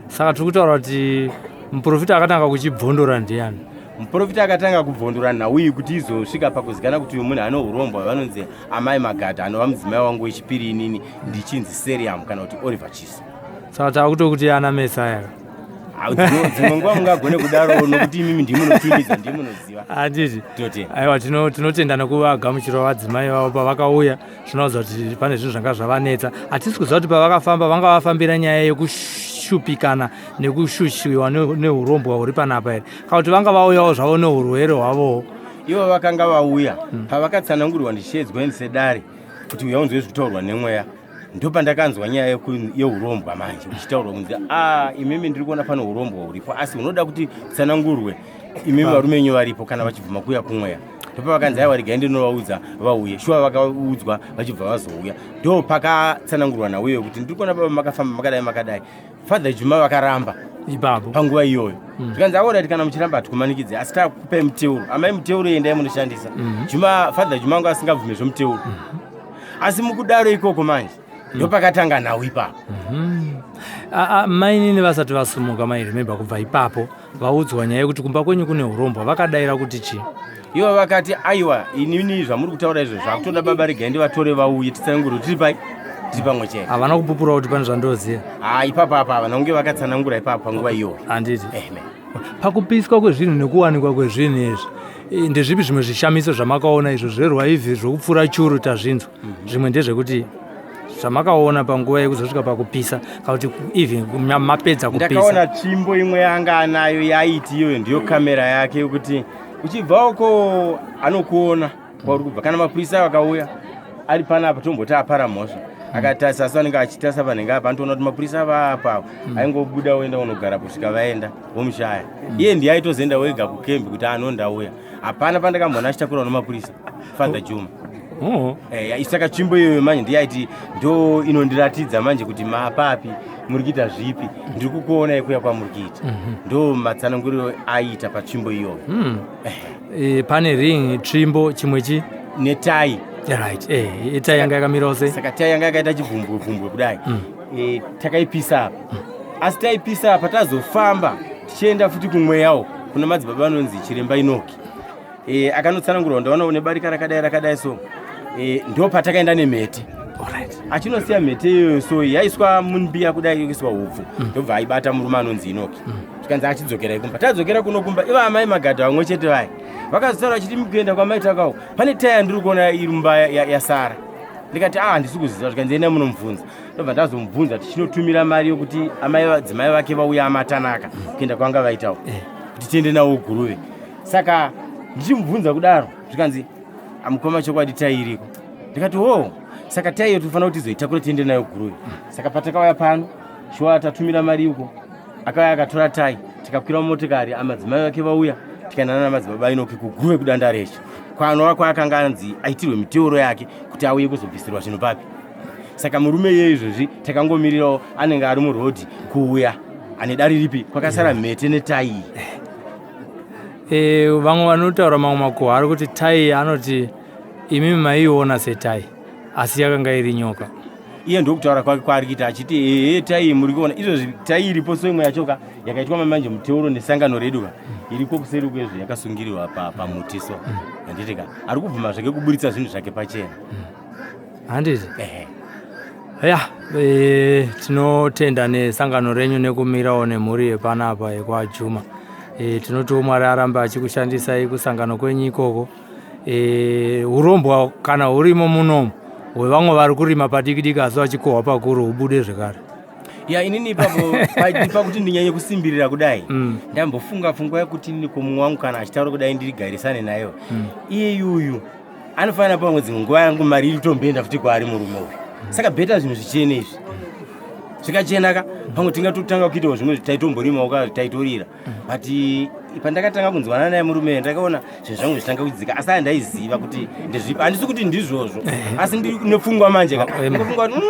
Saka tiri kutaura kuti muprofita akatanga kuchibvondora ndiani? Muprofita akatanga kubvondora nhau iyi kuti izosvika pakuzikana kuti uyu munhu ane urombwa vanonzi Amai Magadha, anova mudzimai wangu wechipiri inini ndichinzi Seriam kana kuti Oliver Chiso. Saka takutokuti ana Mesaya. Dzimwe nguva mungagone kudaro nokuti imimi ndimi munotumidza, ndimi munoziva. Handiti? Toti. Aiwa, tinotenda nekuvagamuchira vadzimai vavo pavakauya. Zvinoratidza kuti pane zvinhu zvanga zvavanetsa. Hatisi kuziva kuti pavakafamba vanga vafambira nyaya yekushupikana nekushushiwa neurombwa huri panapa here, kana kuti vanga vauyawo zvavo neurwere hwavowo. Ivo vakanga vauya pavakatsanangurwa ndichishedzwa sedare kuti uya unzwe zvekutaurwa nemweya, ndopandakanzwa nyaya yeurombwa manje uchitaurwa kunzi imimi ndiri kuona pane urombwa huripo, asi unoda kuti tsanangurwe imimi varume venyu varipo kana vachibvuma kuuya kumweya. Ndopavakanzi aiwa regai ndinovaudza vauye. Shuwa vakaudzwa vachibva vazouya, ndo pakatsanangurwa nauye kuti ndiri kuona baba makafamba makadai makadai. Father Juma vakaramba ipapo panguva iyoyo. Zvikanzi aorati kana muchiramba hatikumanikidze, asi takupai muteuro, amai muteuro endai munoshandisa. Juma, Father Juma anga asingabvume zvemuteuro. Asi mukudaro ikoko manje ndopakatanga nhau ipapo. Mainini vasati vasumuka, mai remember kubva ipapo vaudzwa nyaya yekuti kumba kwenyu kune urombwa, vakadaira kuti chii? Ivo vakati aiwa inini zvamuri kutaura izvo zvakutoda baba regai ndivatore vauye titsanangure tiri pai tiri pamwe chete. Havana kupupura kuti pane zvandoziva? Ipapo apa havana kunge vakatsanangura ipapo panguva iyoyo. Handiti? Amen. Pakupiswa kwezvinhu nekuwanikwa kwezvinhu izvi, ndezvipi zvimwe zvishamiso zvamakaona izvo zverwaivhi zvokupfura churu tazvinzwa? Zvimwe ndezvekuti zvamakaona panguva yekuzosvika pakupisa, kana kuti even mapedza kupisa. Ndakaona tsvimbo imwe yanga anayo yaiti iyoyo ndiyo kamera yake yekuti uchibva uko anokuona kwauri kubva. Kana mapurisa akauya ari panapa tomboti apara mhosva, akatarisa asi anenge achitarisa panhenge apa anotoona kuti mapurisa ava apa, aingobuda oenda unogara kusvika vaenda vomushaya. Iye ndiye aitozoenda wega kukembi kuti anondauya. Hapana pandakamboona achitakura nemapurisa Father Juma. Saka tsvimbo iyoyo manje ndiye aiti ndo inondiratidza manje kuti mapapi muri kuita zvipi, ndiri kukuonai kuya kwamuri kuita. Ndo matsananguriro aiita patsvimbo iyoyo. Pane ring, tsvimbo, chimwe chi Netai. Right, tai yanga yakamirawo sei? Saka tai yanga yakaita chibvumbwe bvumbwe kudai. Takaipisa apa, asi taipisa apa tazofamba tichienda futi kumweyawo kuna madzibaba anonzi Chiremba Inoki. Akanotsanangurwa ndaona une barika rakadai rakadai so ndo patakaenda nemhete. Achinosiya mhete iyoyo so yaiswa mumbiya kudai yoiswa hupfu, ndobva aibata murume anonzi Inoki. Zvikanzi achidzokera ikumba. Tadzokera kuno kumba, ivo amai Magadha vamwe chete vaya vakazotaura vachiti mukuenda kwamaitakawo pane tai yandiri kuona iri mumba yasara. Ndikati handisi kuziva. Zvikanzi endai munomubvunza. Ndobva ndazomubvunza tichinotumira mari yokuti amai vadzimai vake vauya amatanaka kuenda kwanga vaitawo kuti tiende nawo Guruve. Saka ndichimubvunza kudaro zvikanzi amukoma chokwadi tai iriko. Ndikati ho, saka tai iyo tofanira kuti tizoitakura tiende nayo Guruve. Saka patakauya pano shuwa tatumira mari uko, akauya akatora tai, tikakwira mumotikari amadzimai vake vauya. tikaenda nana madzibaba Inoki kuguve kudanda rechi kwanova kwaakanga anzi aitirwe miteuro yake kuti auye kuzobvisirwa zvinhu papi. Saka murume iye izvozvi takangomirirawo, anenge ari murodhi kuuya ane dare ripi kwakasara mhete netai. Vamwe vanotaura mamwe makuhwa ari kuti tai anoti imimi maiiona setai asi yakanga iri nyoka. Iye ndokutaura kwake kwaari kuita achiti ehe, tai muri kuona izvozvi tai iripo, so imwe yacho ka yakaitwa mamanje muteuro nesangano redu ka iriko kuseri kwezvo yakasungirirwa pamuti so handiti ka ari kubvuma zvake kuburitsa zvinhu zvake pachena. Handiti? Ehe. Ya, tinotenda nesangano renyu nekumirawo nemhuri yepanapa yekwaJuma. Tinotiwo Mwari arambe achikushandisai kusangano kwenyu ikoko. Urombwa kana hurimo munomu hwevamwe vari kurima padiki diki asi vachikohwa pakuru hubude zvekare. Ya, inini ipapo pakuti ndinyanye kusimbirira kudai, ndambofunga pfungwa yekuti inini komumwe wangu kana achitaura kudai ndirigarisane nayo, iye yuyu anofanira pamwe dzimwe nguva yangu mari iri kutomboenda futi kwaari murume uyu, saka better zvinhu zvichene izvi zvikachena ka pamwe tingatotanga kuitawo zvimwe taitomborimawo ka taitorira. But pandakatanga kunzwana naye murume ndakaona zvinhu zvangu zvichitanga kudzika, asi handaiziva kuti ndezvipi. Handisi kuti ndizvozvo, asi ndiri nepfungwa manje ka ndakafunga kuti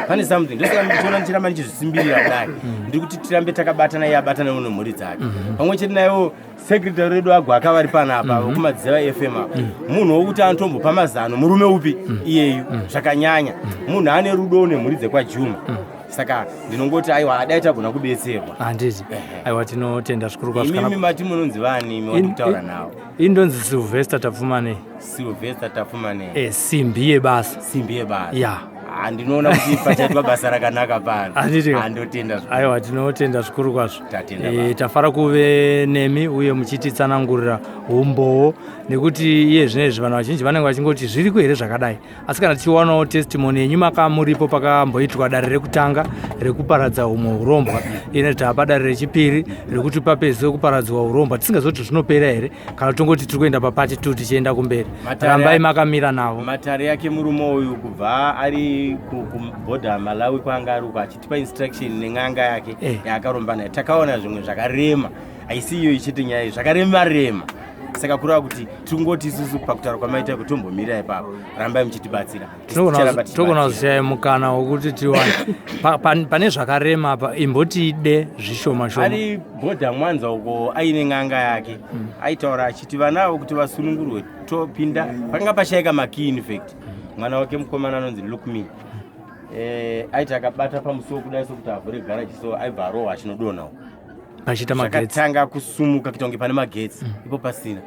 pane something. Ndosaka ndichiona ndichiramba ndichizvisimbirira kudai, ndiri kuti tirambe takabatana, iye abatana nemhuri dzake pamwe chete nayewo secretary redu agwaka vari panapa vekuMadziva FM apa, munhu wokuti anotombopa mazano murume upi iyeyu zvakanyanya, munhu ane rudo nemhuri dzekwaJuma. Saka ndinongoti aiwa, adai tagona kubetserwa. Handiti? Aiwa, tinotenda zvikuru kwazvo. Imimi mati munonzi vani imi wandi kutaura navo? Indonzi Sylvester Tapfumanei. Sylvester Tapfumanei. Simbi yebasa. Simbi yebasa. Ya. Ah, ndinoona kuti pachaitwa basa rakanaka pano. Handiti? Andotenda zvikuru. Aiwa, tinotenda zvikuru kwazvo. Tatenda, baba. Tafara kuve nemi uye muchititsanangurira umbowo, nekuti iye zvinezvi vanhu vazhinji vanenge vachingoti zviriko here zvakadai, asi kana tichiwanawo testimony yenyu makamuripo pakamboitwa dare rekutanga rekuparadza humwe urombwa, ine tapa dare rechipiri rekuti papedzwe kuparadzwa urombwa, tisingazoti zvinopera here kana tongoti tiri kuenda papart 2 tichienda kumberi. Rambai makamira navo. Matare yake murume uyu kubva ari kubhodha Malawi kwanga ari uko achitipa instruction nen'anga yake yaakaromba nayo, takaona zvimwe zvakarema. Haisi iyo ichete nyaya iyi, zvakarema rema. Saka kureva kuti tingoti isusu pakutaura kwamaita kutombomira ipapo, rambai muchitibatsira. Tisu ticharamba Togona tichibatsira. Kushaya mukana wekuti tiwane pane zvakarema apa, imbotide zvishoma shoma. Ari bhodha Mwanza uko aine n'anga yake, aitaura achiti vana avo kuti vasunungurwe topinda pakanga pashayika makey. In fact mwana wake mukomana anonzi Lukme, aiti akabata pamusuwo kudai sokuti avhure garaji, so aibva arohwa achinodonha uko. Pachiita magetsi. Zvakatanga kusumuka kuita kunge pane magetsi ipo pasina.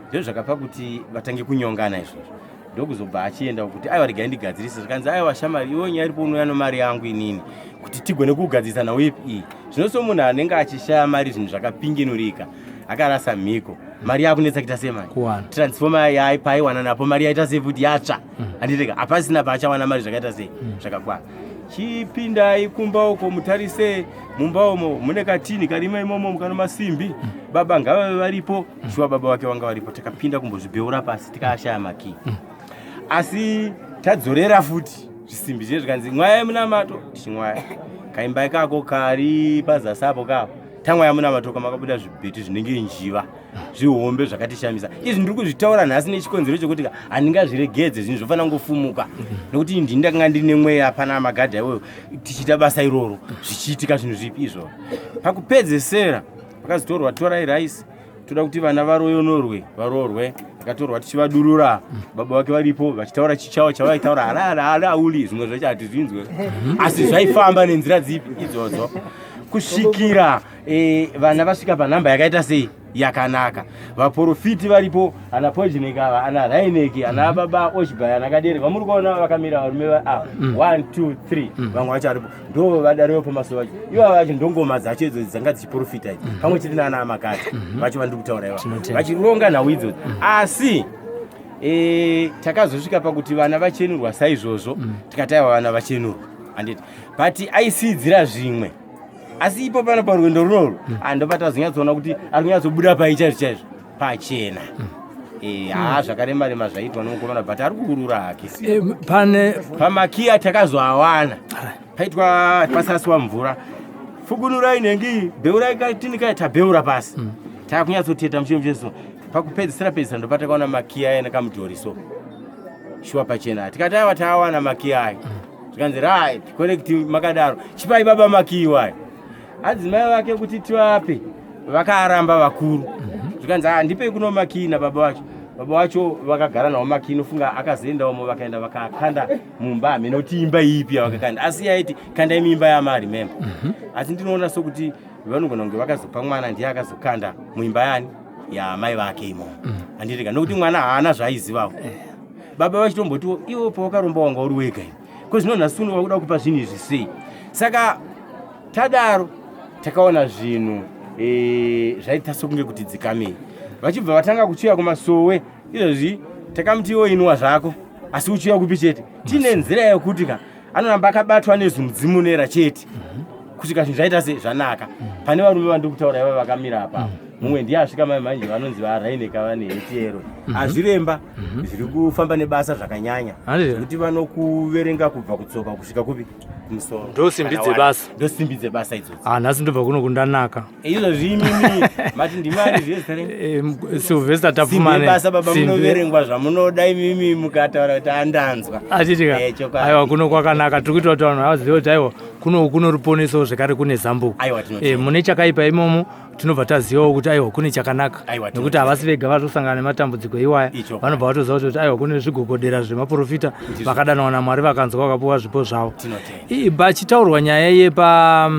Ndizvo zvakapa kuti vatange kunyongana izvozvo, ndokuzobva achienda kuti aiwa, regai ndigadzirise. Zvikanzi aiwa shamari, iwe nyaya iripo unouya nomari yangu inini kuti tigone kugadzirisa nhau ipi iyi. Zvino somunhu anenge achishaya mari, zvinhu zvakapinginurika, akarasa mhiko, mari yakunetsa kuita sei mari. Kuwana. Transformer paaiwana napo mari yaita sei futi yatsva, handitika? Hapasina paachawana mari zvakaita sei zvakakwana. Chipindai kumba uko mutarise mumba umo mune katini karimo imomo mukano masimbi, baba ngavave varipo. Shuwa baba vake vanga varipo. Takapinda kumbozvibheura pasi tikashaya makii, asi tadzorera futi zvisimbi zviye zvikanzi mwaya munamato. Tichimwaya kaimba ikako kari pazasi apo kapo, tamwaya munamato kamakabuda zvibheti zvinenge njiva zvihombe zvakatishamisa. Izvi ndiri kuzvitaura nhasi nechikonzero chekuti handingazviregedze, zvinhu zvofanira kungofumuka, nekuti ndini ndakanga ndine mweya pana magadha iwoyo tichiita basa iroro, zvichiitika zvinhu zvipi izvozvo. Pakupedzesera pakazotorwa torai rice, toda kuti vana varoyonorwe varoorwe. Vakatorwa tichivadurura, baba vake varipo vachitaura chichawo chavaitaura haraharauli, zvimwe zvacho hatizvinzwe, asi zvaifamba nenzira dzipi idzodzo kusvikira vana vasvika panhamba yakaita sei yakanaka. Vaprofiti varipo, ana Pojinek ava, ana Raineki, ana baba Oshbai, ana Kadere vamuri kuona vakamira varume ava, 1 2 3, vamwe vacho varipo, ndo vadarewo pamaso vacho ivava vacho, ndongoma dzacho idzo dzanga dzichiprofita idzi, pamwe chete naana amakati vacho vandiri kutaura ivava Tinotenda. vachironga nhau idzodzo. Asi takazosvika pakuti vana vachenurwa saizvozvo, tikati aiwa, vana vachenurwa, handiti? But aisiyidzira zvimwe, asi ipo pano parwendo runorwu andopatazonyatsoona kuti ari kunyatsobuda pai chaizvo chaizvo pachena. Haa, zvakarema rema zvaitwa nomukomana, but ari kuurura hake. Pane pamakiya takazoawana paitwa pasasiwa mvura, fukunurai nhengi, bheurai katini kai, tabheura pasi. Takunyatsoteta mushe mushe so. Pakupedzisira pedzisira ndopatakaona makiyi aya nekamudhori so. Shuwa pachena. Tikati aiwa taawana makiyi aya. Zvikanzi right, correct makadaro. Chipai baba makiyi wayo. Adzimai vake kuti tivape vakaramba vakuru. Zvikanzi ah ndipei kuno makiyi nababa vacho. Baba vacho vakagara nawo makiyi nofunga akazoendawo vakaenda vakakanda mumba hameno kuti imba ipi yavakakanda asi yaiti kandai muimba yamari memba. Asi ndinoona sokuti vanogona kunge vakazopa mwana ndiye akazokanda muimba yani yamai vake imomo. Handitika nokuti mwana haana zvaaizivawo. Baba vachitombotiwo iwo pawakaromba wanga uri wega iwe. Ko zvino nhasi uno wakuda kupa zvinhu izvi sei? Saka tadaro takaona zvinhu zvaita sokunge kuti dzikamei. Vachibva vatanga kuchiuya kumasowe izvozvi takamuti iwe inwa zvako asi uchiuya kupi chete. Tine nzira yekuti ka anoramba akabatwa nezumudzimu nera chete kusvika zvinhu zvaita se zvanaka. Pane varume vandiri kutaura iva vakamira apa. Mumwe ndiye asvika mai manje vanonzi varaineka vane hetiyero. Azviremba zviri kufamba nebasa zvakanyanya. Zvekuti vanokuverenga kubva kutsoka kusvika kupi kumusoro. Ndosimbi dzebasa. Ndosimbi dzebasa idzodzo. Ah, nhasi ndobva kuno kundanaka. Izvozvi imimi mati ndimani zvezita renyu? Sylvester Tapfumane. Simbi yebasa baba munoverengwa zvamunoda imimi mukataura kuti andanzwa. Achitika. Aiwa kuno kwakanaka tiri kuita kuti vanhu vazive kuti aiwa kuno kuno ruponeso zvekare kune zambuko. Aiwa tinotenda. Mune chakaipa imomo tinobva tazivawo kuti aiwa kune chakanaka. Nekuti havasi vega vatosangana nematambudziko iwaya. Vanobva vatoziva kuti aiwa kune zvigogodera zvemaprofita vakadanwa naMwari vakanzwa vakapuwa zvipo zvavo. Pachitaurwa nyaya yepa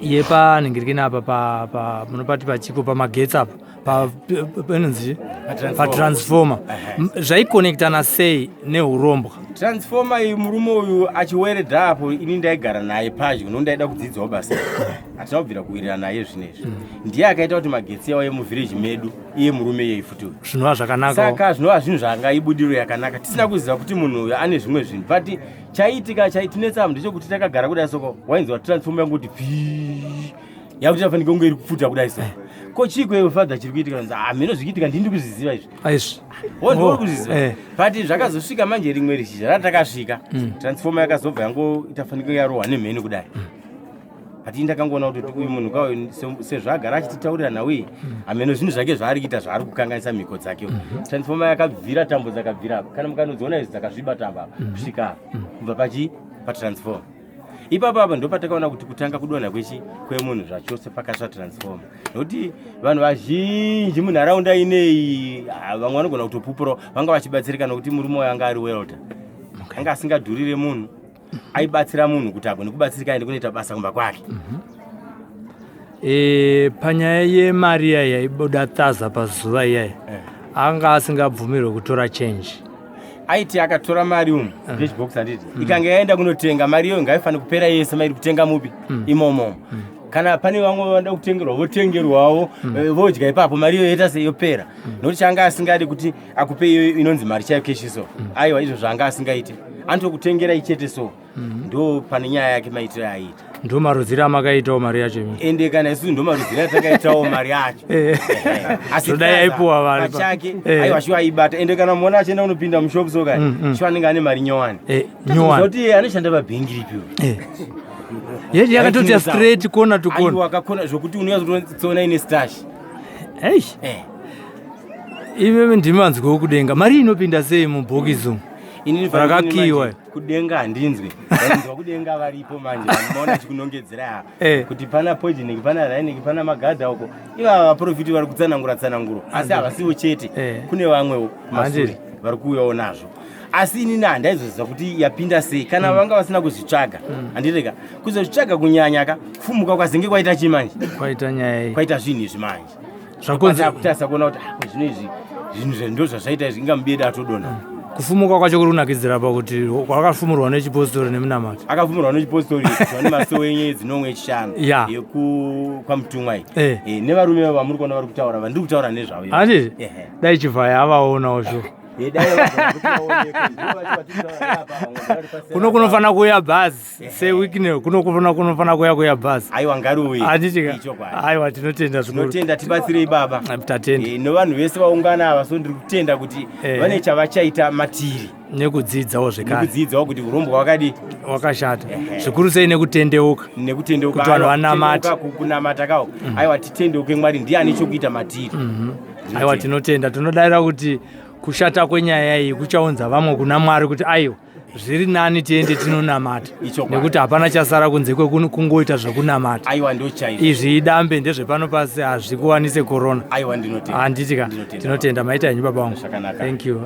yepanhingirikini apa pa munopati pachiko pamagetsi apa panonzi patransformer zvaikonectana sei neurombwa? Transformer iyi murume uyu achiweredha apo ini ndaigara naye padyo nokuti ndaida kudzidzawo basa. Hatina kubvira kuwirirana naye zvinezvi. Ndiye akaita kuti magetsi auye muvillage medu iye murume iyeyi futi uyu. Zvinova zvakanaka. Saka zvinova zvinhu zvanga ibudiro yakanaka. Tisina kuziva kuti munhu uyu ane zvimwe zvinhu. But chaiitika chaitinetsa ndechekuti takagara kudai soko wainzwa transformer yangu kuti pii yakuti yafanike kunge iri kupfuta kudai so. Ko chii kwewe father chiri kuitika? Nzi ah mheno zviri kuitika ndini ndikuzviziva izvi. Aizvi. Wo ndiwe kuzviziva. But zvakazosvika manje rimwe rishizha ratakasvika. Transformer yakazobva yango itafanike yarohwa nemheni kudai. But ndakangoona kuti uyu munhu ka sezvo agara achititaurira nhau iyi hameno zvinhu zvake zvaari kuita zvaari kukanganisa mhiko dzake. Transformer yakabvira tambo dzakabvira apa. Kana mukanodziona idzi dzakasviba tambo apa kusvika apa kubva pachi patransformer. Ipapo apa ndopatakaona kuti kutanga kudonha kwechi kwemunhu zvachose pakasva transformer. Nokuti vanhu vazhinji munharaunda ineyi vamwe vanogona kutopupura vanga vachibatsirika nokuti murume wayo anga ari welder. Anga asingadhurire munhu. Aibatsira munhu kuti agone kubatsirika aende kunoita basa kumba kwake. Panyaya yemari iya yaibuda thaza pazuva iyaya anga asingabvumirwe kutora change. Aiti akatora mari umu cash box handiti ikange yaenda kunotenga mari iyoyo ngaifanire kupera yese mairi kutenga mupi imomo. Kana pane vamwe vanoda kutengerwa votengerwawo vodya ipapo mari iyoyo yoita sei yopera. Nokuti changa asingadi kuti akupe iyo inonzi mari chaiyo cash so. Aiwa izvo zvaanga asingaiti. Anotokutengera ichete so. Ndo pane nyaya yake maitiro aiita. Ndo marudziro amakaitawo mari yacho imi. Ende kana isusu ndo marudziro atakaitawo mari yacho. Asi Zvodai aipuwa vari pachake aiwa shuwa aibata. Ende kana muona achienda kunopinda mushop so kai shuwa anenge ane mari nyowani. Nyowani. Kuti anoshanda pabhengi ripi uyu? Yeti yakatoita straight corner to corner. Aiwa akakona zvokuti unonyatsoona ine stash. Hey. Imi ndimi manzwi kudenga. Mari inopinda sei mubhokisi umu? Inini Rakakiwa. Kudenga handinzwi. Ndinzwa kudenga varipo manje vanoona chikunongedzera apa. Kuti pana Poisoning, pana Rainik, pana Magadha uko. Ivava vaprofiti vari kutsanangura tsananguro. Asi havasivo chete. Kune vamwewo kumasure vari kuuyawo nazvo. Asi inini handaizoziva kuti yapinda sei kana vanga vasina kuzvitsvaga. Handirega kuzozvitsvaga kunyanya ka kufumuka kwazenge kwaita chii manje? Kwaita nyaya iyi. Kwaita zvinhu izvi manje. Zvakonze kutasa kuona kuti zvinhu izvi zvinhu ndo zvazvaita izvi inga mubeda atodonha. Kufumuka kwacho kuri kunakidzira pakuti kwakafumurwa nechipostori nemunamato. Akafumurwa nechipostori vane masowe enyeredzi nomwe echishanu yekwamutumwa iyi. Nevarume vamuri kuona vari kutaura vandiri kutaura nezvavo. Handiti? Dai Chivhaya avaonawo sure. Eh, dai vagona kuti vaonekwe, ndivo vacho vatinotaura navo apa, vamwe vari pasera Kuno kunofanira kuuya bhazi seWicknell, kuno kunofanira kuuya bhazi. Aiwa, ngariuye. Handitika? Ichokwadi. Aiwa, tinotenda zvikuru. Tinotenda, tibatsirei baba. Tatenda. Eh, nevanhu vese vaungana ava, so ndiri kutenda kuti vane chavachaita matiri. Nekudzidzawo zvekare. Nekudzidzawo kuti urombwa hwakadi wakashata zvikuru sei, nekutendeuka. Nekutendeuka. Kuti vanhu Aiwa, vanamate. kutendeuka, kunamata kawo. Aiwa, titendeuke, Mwari ndiye ane chokuita matiri. Aiwa, tinotenda. Tinodayira kuti kushata kwenyaya iyi kuchaunza vamwe kuna Mwari, kuti aiwa, zviri nani tiende tinonamata, Ichokwadi. nekuti hapana chasara kunze kwekungoita zvekunamata. Aiwa, ndo chaizvo. Izvi idambe, ndezvepano pasi, hazvikuwanise korona. Aiwa, ndinotenda. Handitika? Ndinotenda. Tinotenda, maita henyu baba vangu. Zvakanaka. Thank you.